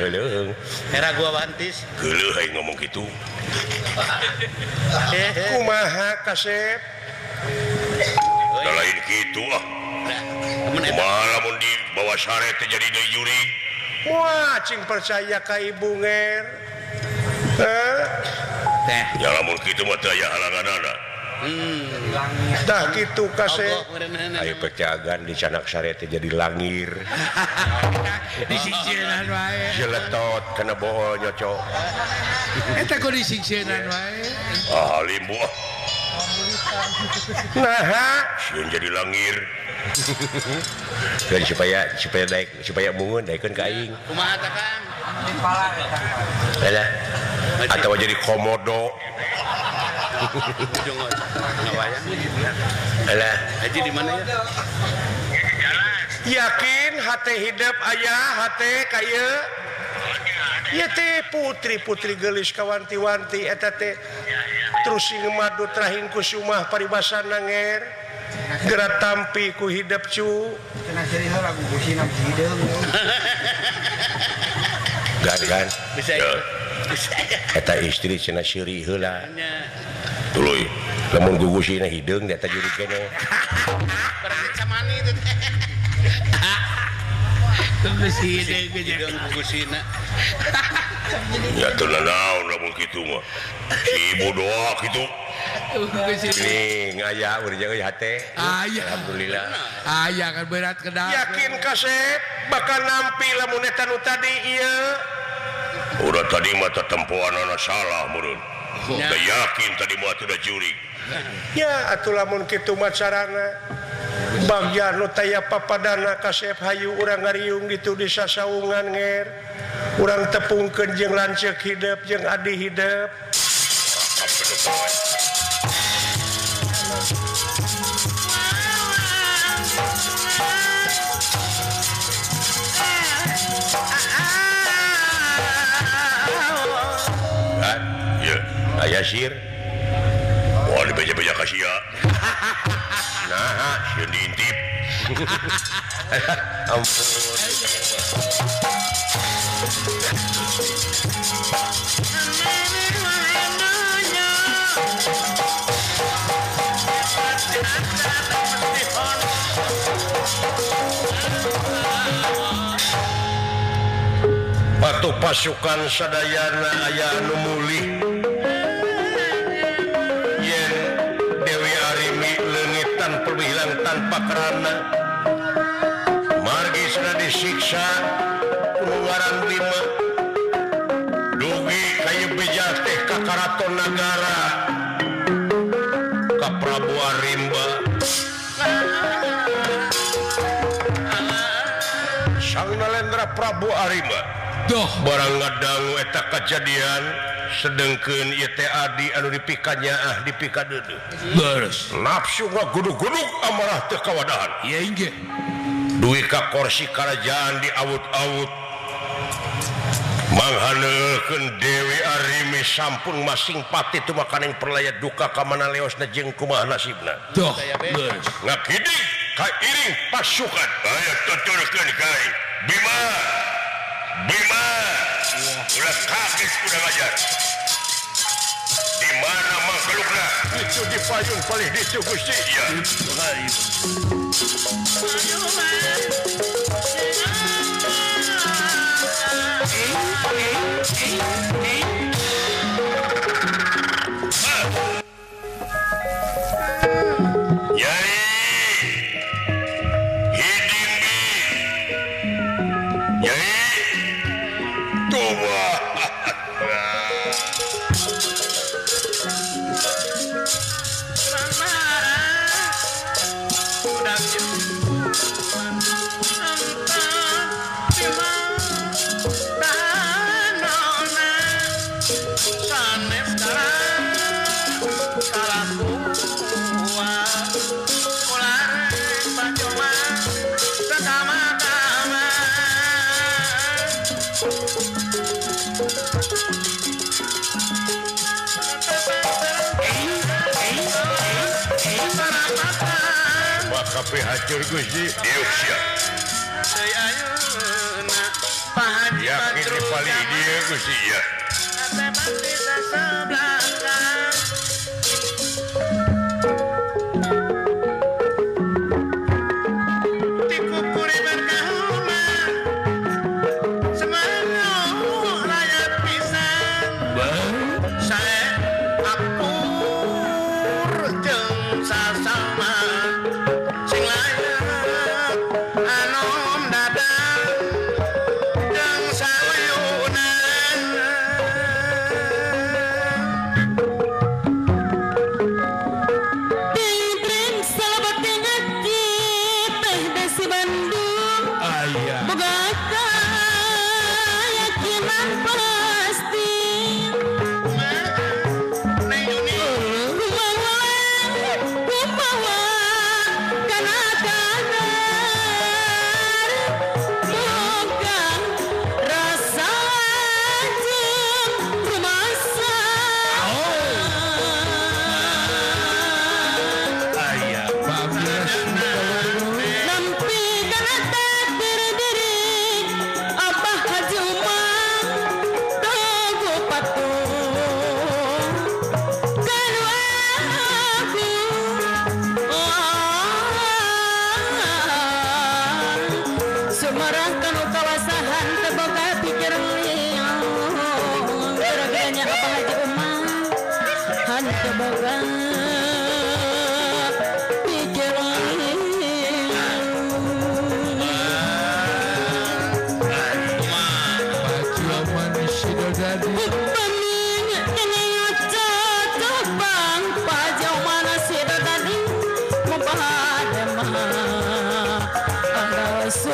Leuheung. Era gua wantis. Geuleuh aing ngomong kitu. Kumaha kasep? Lain kitu ah. Kumaha lamun di bawah sare teh jadi deui jurig. Wah, cing percaya ka ibu nger. Teh. Ya lamun kitu mah teu aya halanganana. Tah kitu kasep. Ayo pecagan di canak sare teh jadi langir. Disingsieunan wae. Jeletot kana bohol nyocok. Eta kok disingsieunan wae. Ah, limbu ah. Nah, sieun jadi langir. Dan supaya daek supaya mungun daekeun ka aing. Kumaha tah Kang? Alah. Atau jadi komodo. Alah, haji di mana ya? Yakin hate hidup aya hate ka ieu? Ieu teh putri-putri geulis kawanti-wanti eta teh. Terus sing madu trahing kusumah paribasan nanger gerak tampi ku hidup cu gan gan bisa eta istri cenah seuri heula tuluy lamun gugusina hideung eta jurig keneh berarti camani teh gugusi hideung gugusina ya teu nanaon lamun kitu mah si ibu doa kitu. Nih ngaya urang euy hate. Alhamdulillah. Aya kan berat kedah. Yakin kasep bakal nampi lamun eta nu tadi ieu. Udah tadi mah tetempoanana salah meureun. Da yakin tadi mah teu da jurig. Ya atuh lamun kitu mah carana. Bagja nu taya papadana kasep hayu urang ngariung ditu di sasaungan nger. Urang tepungkeun jeung lanceuk hidup jeung adi hidup. Kan? Ya, aya sir. Wah, dibeja-beja ka sia. Nah, sieun diintip. Ampun. Batu pasukan sadayana aya anu mulih yen Dewi Arimi leungit tanpa bilang tanpa kerana desa nu ngaran Bima dugi ka ieu beja teh ka Karaton Nagara ka Prabu Arimba. Sang Nalendra Prabu Arimba Doh barang ngadangu eta kajadian sedengkeun ieu teh adi anu dipikanyaah dipikadeudeuh. Leres. Nafsu ngagudug-gudug amarah teu kawadahan. Ieu inggih. Duwi ka kursi karajaan diawut-awut. Manghaneukeun Dewi Arimi sampun masing pati tumakaning perlaya duka ka mana leosna jeung kumaha nasibna. Doh, leres. Ngakidik kairing pasukan. Aya tuturkeun kai. Bima. Bima. Ulah kaget udah ngajar. Di mana makhlukna? Itu di payun paling ditu Gusti. Ya. Nyai Hidimbi. Nyai Tuba. Hancur Gusti diuk sia. Yakin di palih dieu Gusti ya. Si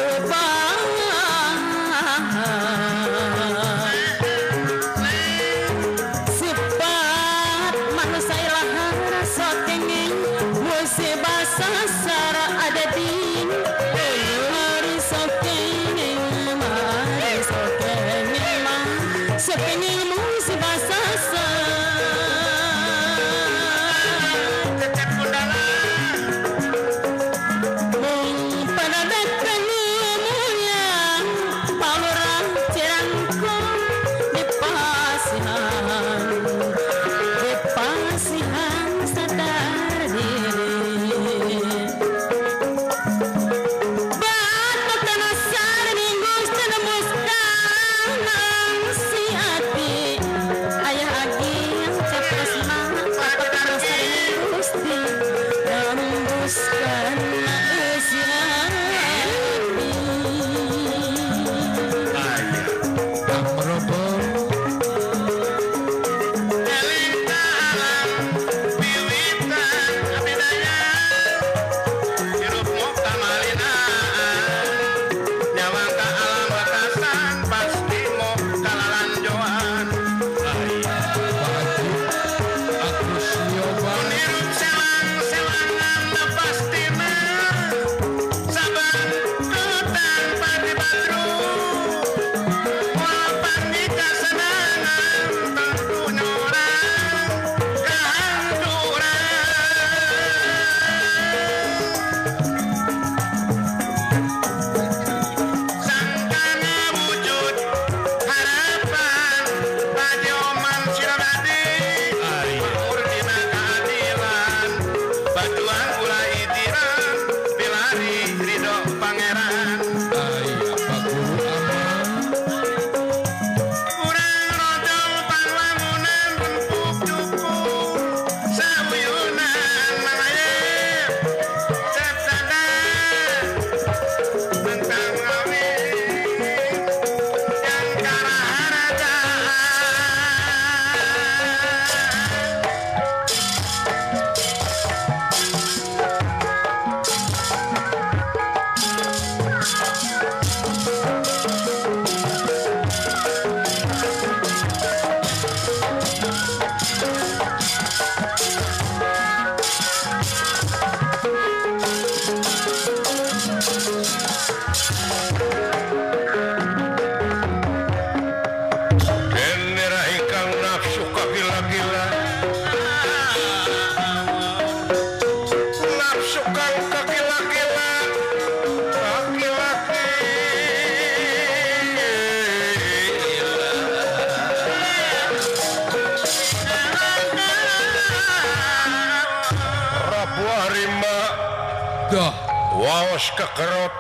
Waos kekerot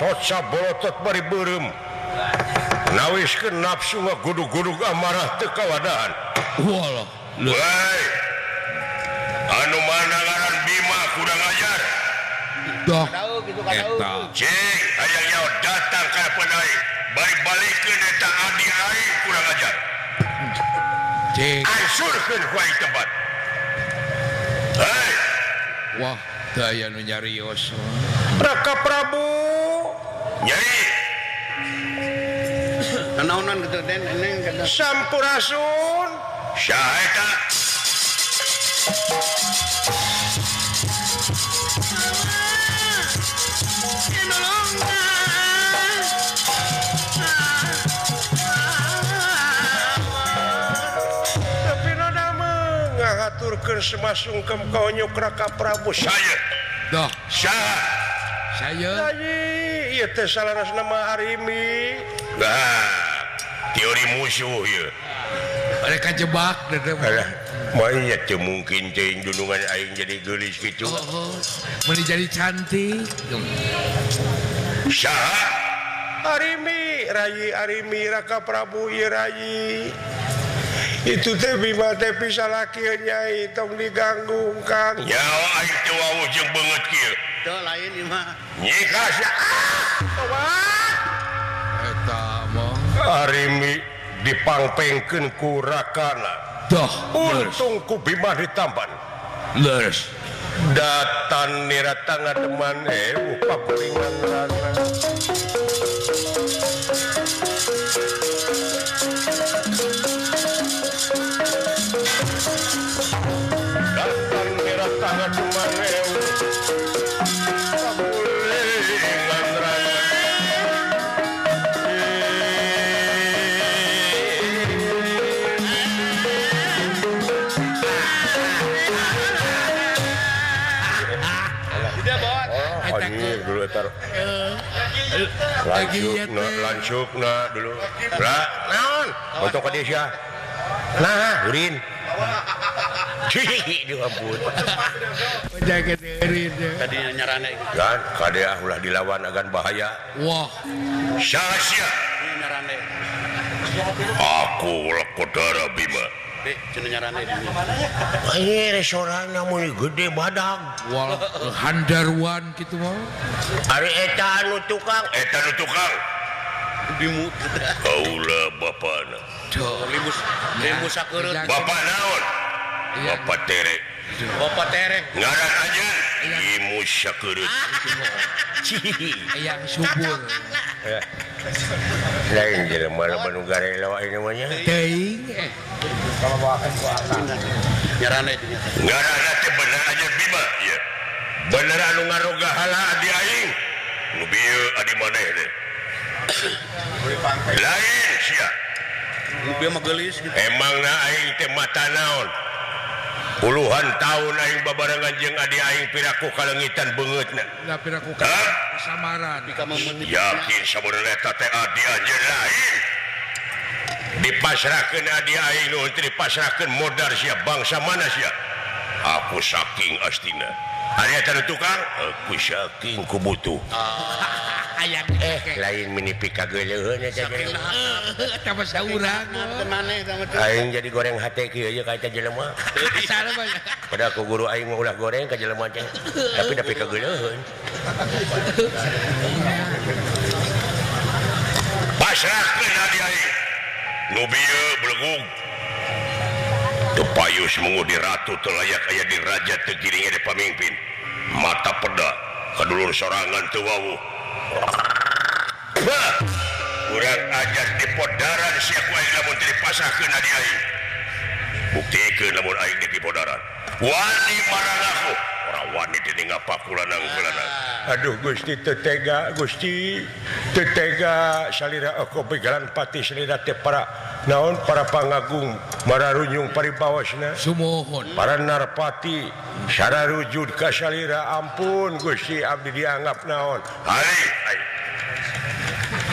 soca bolotot bari beureum nawiskeun nafsu ngagudug-gudug amarah teu kawadahan. Walah. Woi. Anu mana ngaran Bima kurang ajar. Dah. Eta. Cing, hayang nyaho datang ka aing. Balik-balikeun eta adi aing kurang ajar. Cing. Ansurkeun ku aing tempat. Hei. Wah, daya nu nyarios. Raka Prabu. Nyai. Naonan kitu Den neng kada. Sampurasun. Saha eta? Tapi nada ngahaturkeun semasungkem ka onyok Raka Prabu. Saya. Dah. Saha? Saya. Nyai, ieu teh salarasna mah Arimi. Nah, teori musuh ieu. Mereka jebak deh. Alah, mah teu mungkin teuing dunungan aing jadi geulis kitu. Oh, meuni jadi cantik. Saha? Arimi, Rayi Arimi Raka Prabu ieu Rayi. Itu teh Bima teh pisalaki nyai tong diganggu Kang. Nyaho aing teu wawuh jeung beungeut kieu. Teu lain ieu mah. Nyika sia. Eta mah Arimi dipangpengkeun ku rakana. Dah, untung ku Bima ditampan. Leres. Datan nirata ngademan pakulingan rana. Datan nirata ngademan pakulingan rana. Dulu tar lancuk na dulu lah naon untuk ka desa nah urin cih diampun jaga diri tadi nyarane kan kade ulah dilawan agan bahaya. Wah sia-sia nyarane aku Lekodara Bima. Ayo restoran namun gede badag. Wah, handaruan gitu mah. Ari eta anu tukang, eta anu tukang. Bimut. Kaula bapana. Limus, limus sakeureuh. Bapak naon? Bapak Tere. Bapak Tere. Ngaran aja. Limus sakeureuh. Yang subur. Lain jelema loba nu garelo ieu mah nya. Teuing. Kalau bawakan ku akang. Ngarana itu nya. Ngarana teh bener aja Bima ieu. Bener anu ngaroga hala adi aing. Nu bieu adi maneh teh. Lain sia. Nu bieu mah geulis kitu. Emangna aing teh mata naon? Puluhan tahun aing babarengan jeung adi aing piraku kalengitan beungeutna. Lah piraku kasamaran. Yakin sabenerna eta teh adi anjeun lain. Dipasrahkeun adi aing nu teu dipasrahkeun modar sia bangsa mana sia. Aku saking astina. Ari eta nu tukang, aku saking ku butuh. Ayang lain meni pikageuleuheun eta jelema. Eta mah saurang. Aing jadi goreng hate kieu ye ka eta jelema. Padahal ku guru aing mah ulah goreng ka jelema teh. Tapi da pikageuleuheun. Pasrahkeun adi aing. Nu bieu belegug. Teu payus mengudi ratu teu layak aya di raja teu giring aya pamimpin. Mata peda kadulur sorangan teu wawuh. Kurang ajar di podaran sia ku aing lamun teu dipasahkeun adi aing. Buktikeun lamun aing di podaran. Wani marang aku, ora wani dening ngapakulanang kulanang. Aduh Gusti teu tega, Gusti teu tega salira aku begalan pati salira teh para naon para pangagung mararunyung paribawasna. Sumuhun. Para narpati sararujud ka salira ampun Gusti abdi dianggap naon. Hai, hai.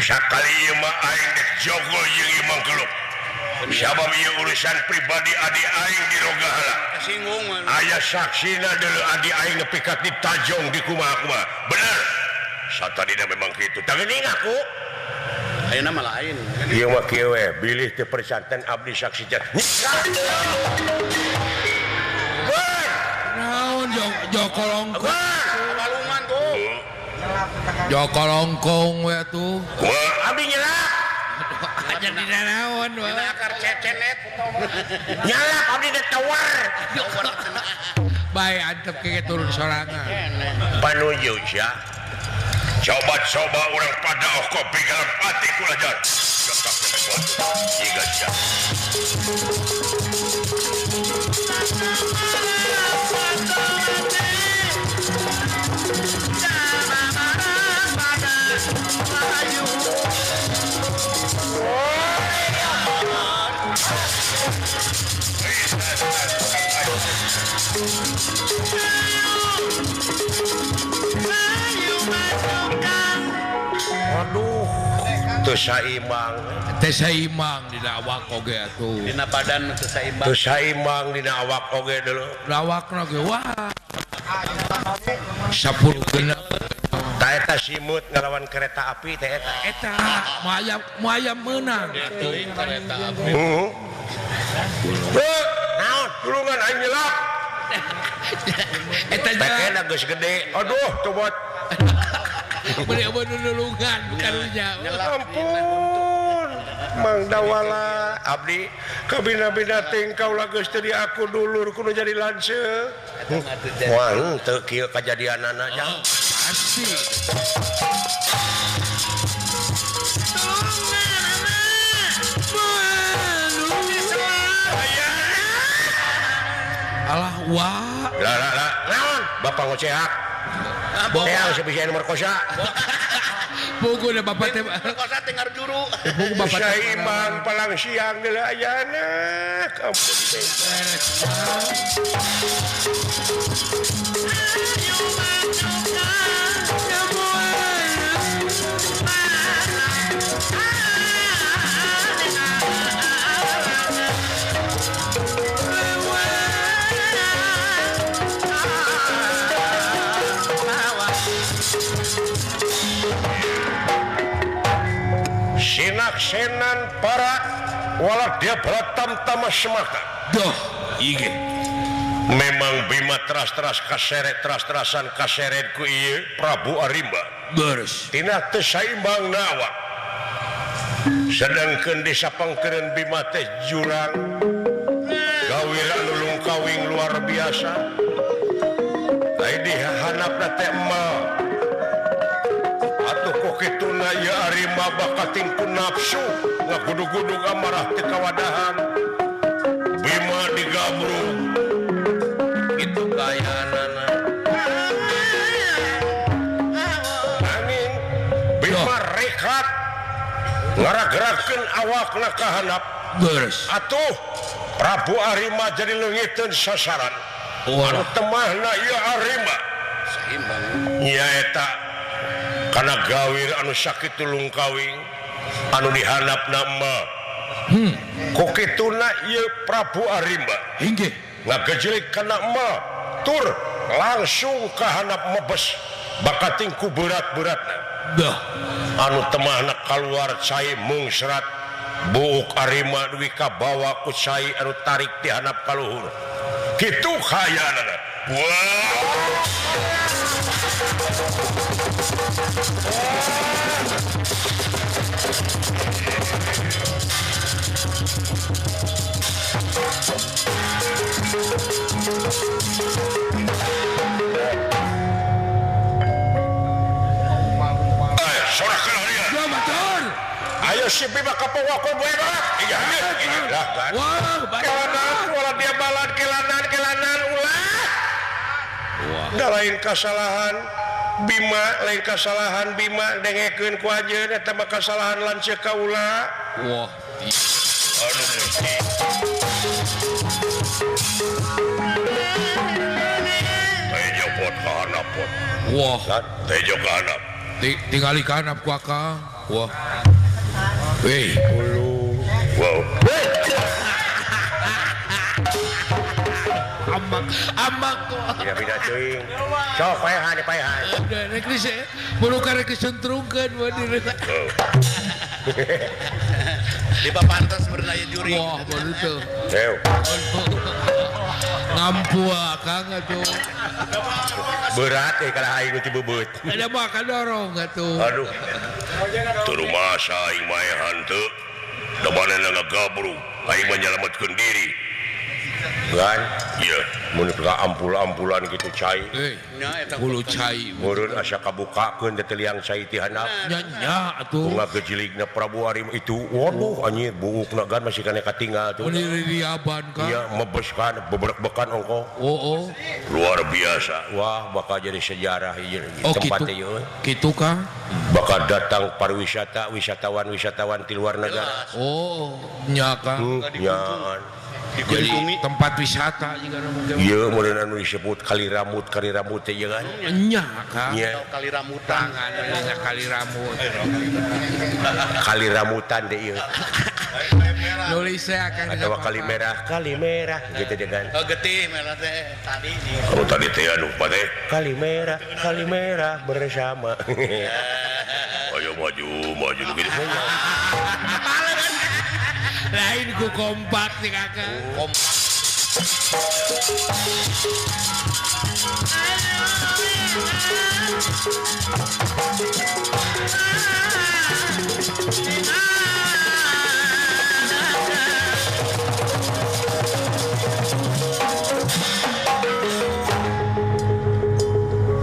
Sakali ieu mah aing dek jogo jeung ieu mangkeluk. Sabab ieu urusan pribadi adi aing di Rogahala. Kasinggung. Aya saksina deuleu adi aing nepi ka ditajong di kumaha-kumaha. Bener. Satadina memang kitu. Tah geuning aku. Ayeuna mah lain. Ieu mah kieu we, bilih teu persanten abdi saksi jan. Naon Joko Longkong. Balungan tuh. Joko Longkong we atuh. Kumaha abdi nyelak. Aja dina naon we. Dina akar cecenet. Nyalak abdi teh tawar. Bae antep ke turun sorangan. Panuju sia. Coba-coba orang pada kopi dalam hati kulajar. Jika sia. Aduh, teu saimbang. Teu saimbang dina awak oge atuh. Dina badan teu saimbang. Teu saimbang dina awak oge deuleu. Lawakna ge wah. 10 genep. Ta eta simut ngalawan kereta api teh eta. Eta moal meunang atuh kereta api. Heeh. Naon? Tulungan aing nyelak. Eta jalan geus gede. Aduh, tobot. Beli nulungan karunya. Ampun. Mang Dawala abdi kabina-bina ting kaula geus teu diaku dulur kudu jadi lanceuk. Wah, henteu kieu kajadianana jang. Pasti. Alah wah. Lah lah lah. Naon? Bapak ngocehak. Teang sebisa merkosa. Buku dah bapak teh merkosa teh ngarjuru. Buku bapak teh saimbang palang siang deuleu ayana. Ampun teh. Sinaksenan para wala dia beratam-tama semata. Duh, ige. Memang Bima teras-teras kaseret teras-terasan kaseret ku ieu Prabu Arimba. Beres. Tina teu saimbang nawa. Sedangkeun di sapangkeureun Bima teh jurang. Gawir anu lungkawing luar biasa. Ai di hanapna teh emal. Atuh kok kituna ieu Arimba bakating ku nafsu ngagudug-gudug amarah teu kawadahan. Bima digabrug. Kitu kayaanana. Nanging Bima rekat ngaragerakeun awakna ka handap. Beres. Atuh Prabu Arimba jadi leungiteun sasaran. Anu temahna ieu Arimba. Saimbang. Nyaeta kana gawir anu sakitu lungkawing anu dihandapna mah. Ku kituna ieu Prabu Arimba. Inggih. Ngagejelik kana mah tur langsung ka handap mebes bakating ku berat-beratna. Dah. Anu temahna kaluar cai mungsrat buuk Arimba dugi ka bawa ku cai anu tarik di handap ka luhur. Kitu kayaanana. Wah. Sorakeun harian. Ya batur. Ayo si Bima ka pokok bae barat. Iya, iya. Wah, kelanan ulah dia balan kelanan kelanan ulah. Wah. Da lain kasalahan Bima, lain kasalahan Bima dengekeun ku ajeun eta mah kasalahan lanceuk kaula. Wah. Aduh Gusti. Tejo pot ka handap pot. Wah, tejo ka handap. Tingali ka handap ku akang. Wah. Weh. Wow. Ambak Bida-bida teuing. Sok paehan paehan. Rek dise buru karek disentrungkeun we di. Di papantas bernaya juri. Wah, baru tuh. Ew. Ngampu akang atuh. Berat kalau aing nu tibebeut. Ada mah kadorong atuh. Aduh. Teu rumasa aing maehan teu. Da manehna ngagabrug, aing mah nyalametkeun diri. Kan? Iya, mun ka ampul-ampulan kitu cai. Hulu cai. Meureun asa kabukakeun teh liang cai ti handap. Nya nya atuh. Bunga gejiligna Prabu Arim itu. Waduh anjir buukna gan masih kana katinggal tuh. Mun diriaban kan. Iya, mebeskan beberek-bekan ongkoh. Oh, oh. Luar biasa. Wah, bakal jadi sejarah ieu tempat teh ieu. Kitu Kang. Bakal datang pariwisata, wisatawan-wisatawan ti luar negara. Oh, nya Kang. Nya. Jadi tempat wisata juga mungkin. Iya, meureun anu disebut kali ramut teh ieu kan. Nya Kang. Kali ramutan. Nya kali ramut. Kali ramutan teh ieu. Nulis saya akan atau kali merah gitu deh kan. Oh, getih merah teh tadi. Oh, tadi teh anu teh. Kali merah bersama. Ayo maju gitu. Lain ku kompak nih kakak. Kompak.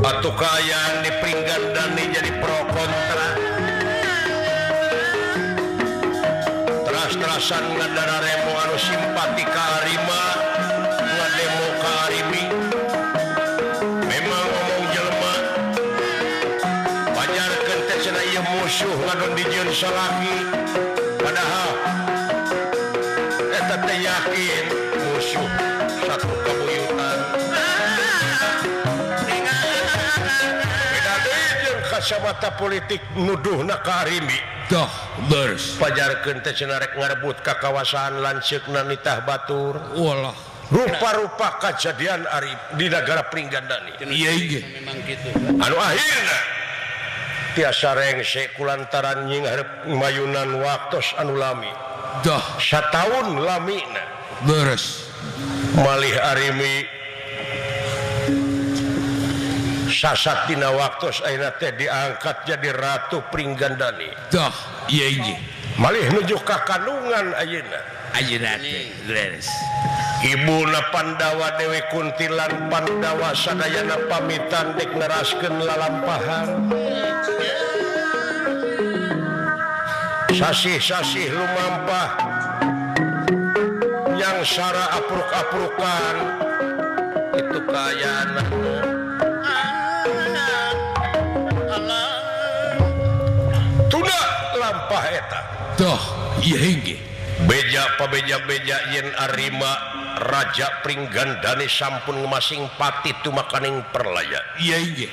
Atuh kaayaan di Pringgandani jadi pro kontra. Teras-terasan ngadara remo anu simpati ka Arima, ngademo ka Arimi. Memang ngomong jelema pajarkeun teh cenah ieu musuh ngadon dijieun salaki. Padahal eta teh yakin musuh satu kabuyutan. Beda deui jeung kacamata politik nuduhna ka Arimi. Dah, beres. Pajarkeun teh cenah rek ngarebut ka kawasan lanceukna nitah batur. Walah. Rupa-rupa kajadian ari di nagara Pringgandani. Iya ieu. Memang kitu. Anu akhirna tiasa rengse kulantaran nyinghareup mayunan waktos anu lami. Dah, sataun lamina. Beres. Malih Arimi sasat dina waktos ayeuna teh diangkat jadi Ratu Pringgandani. Dah, ieu ieu. Malih nuju ka kandungan ayeuna. Ayeuna teh beres. Ibuna Pandawa Dewi Kuntilan Pandawa sadayana pamitan dek neraskeun lalampahan. Sasih-sasih lumampah yang sara apruk-aprukan itu kaayaan. Tunda lampah eta. Dah, ieu hingge. Beja pabeja-beja yen Arima Raja Pringgandani sampun ngemasing pati tumakaning perlaya. Iya inggih.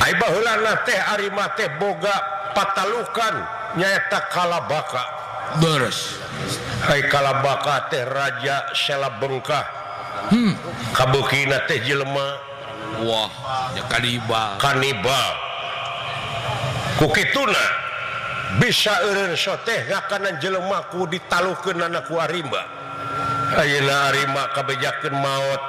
Ai baheulana teh Arima teh boga patalukan nyaeta Kalabaka. Beres. Ai Kalabaka teh Raja Sela Bengkah. Kabeukina teh jelema. Wah, ya kanibal. Kanibal. Ku kituna bisa eureun soteh ngakanan jelema ku ditalukeunana ku Arima. Ayeuna Arima kabejakeun maot.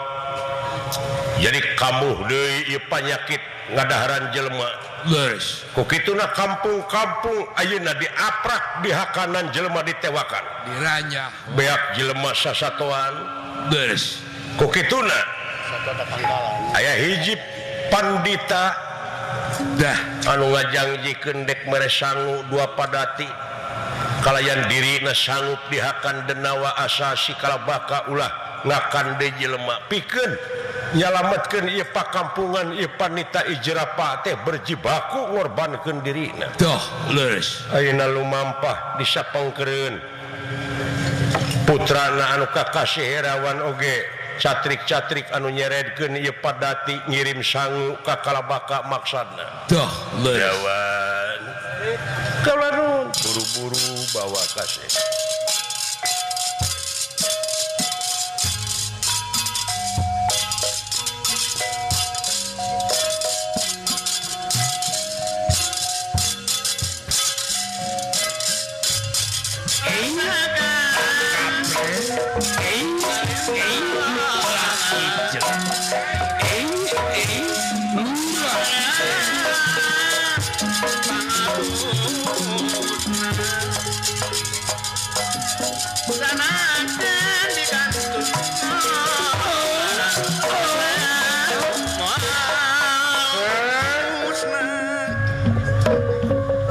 Jadi kambuh deui ieu panyakit ngadaharan jelema. Leres. Ku kituna kampung-kampung ayeuna diaprak dihakanan jelema ditewakan. Diranyah. Beak jelema sasatoan. Leres. Ku kituna aya hiji pandita dah anu ngajangjikeun dek mere sangu dua padati kalayan dirina sanggup dihakan denawa asasi Kalabaka ulah ngakan deui jelema pikeun nyalametkeun ieu pakampungan ieu panita ijrapa teh berjibaku ngorbankeun dirina. Dah, leres. Ayeuna lumampah disapengkeureun putrana anu kakasih Herawan oge catrik-catrik anu nyeredkeun ieu padati ngirim sangu ka Kalabaka maksudna. Dah, leres. Jawan. Kalarun buru-buru bawa kasih.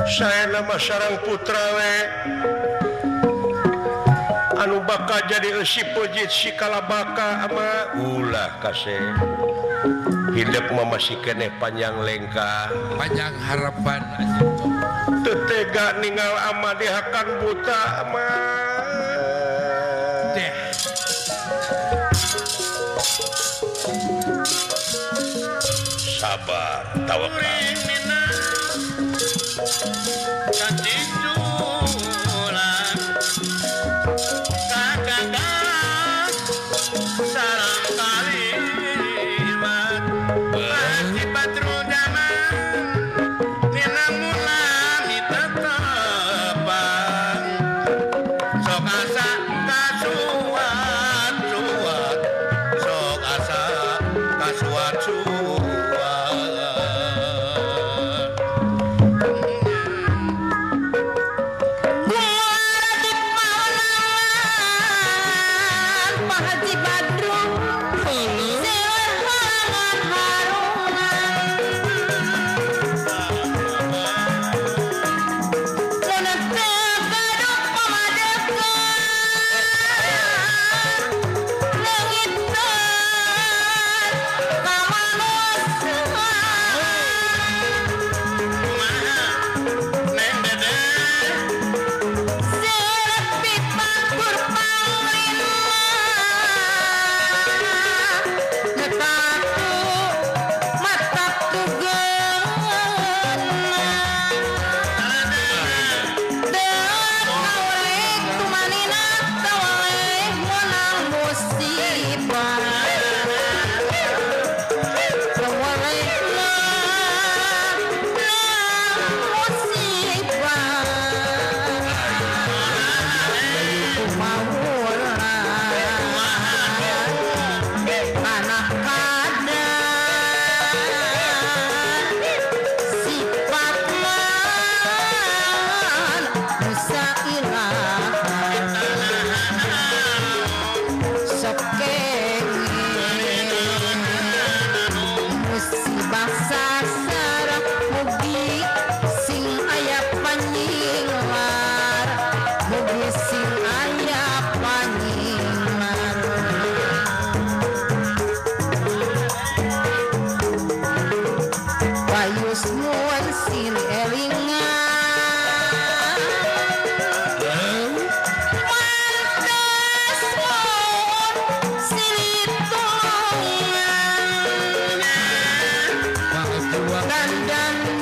Saya nama sarang putra we anu bakal jadi eusi pejit si kalabaka ama ulah kasih hidup mah masih keneh panjang lengkah panjang harapan teu tega ningal ama dihakan buta ama deh sabar tawakal Dan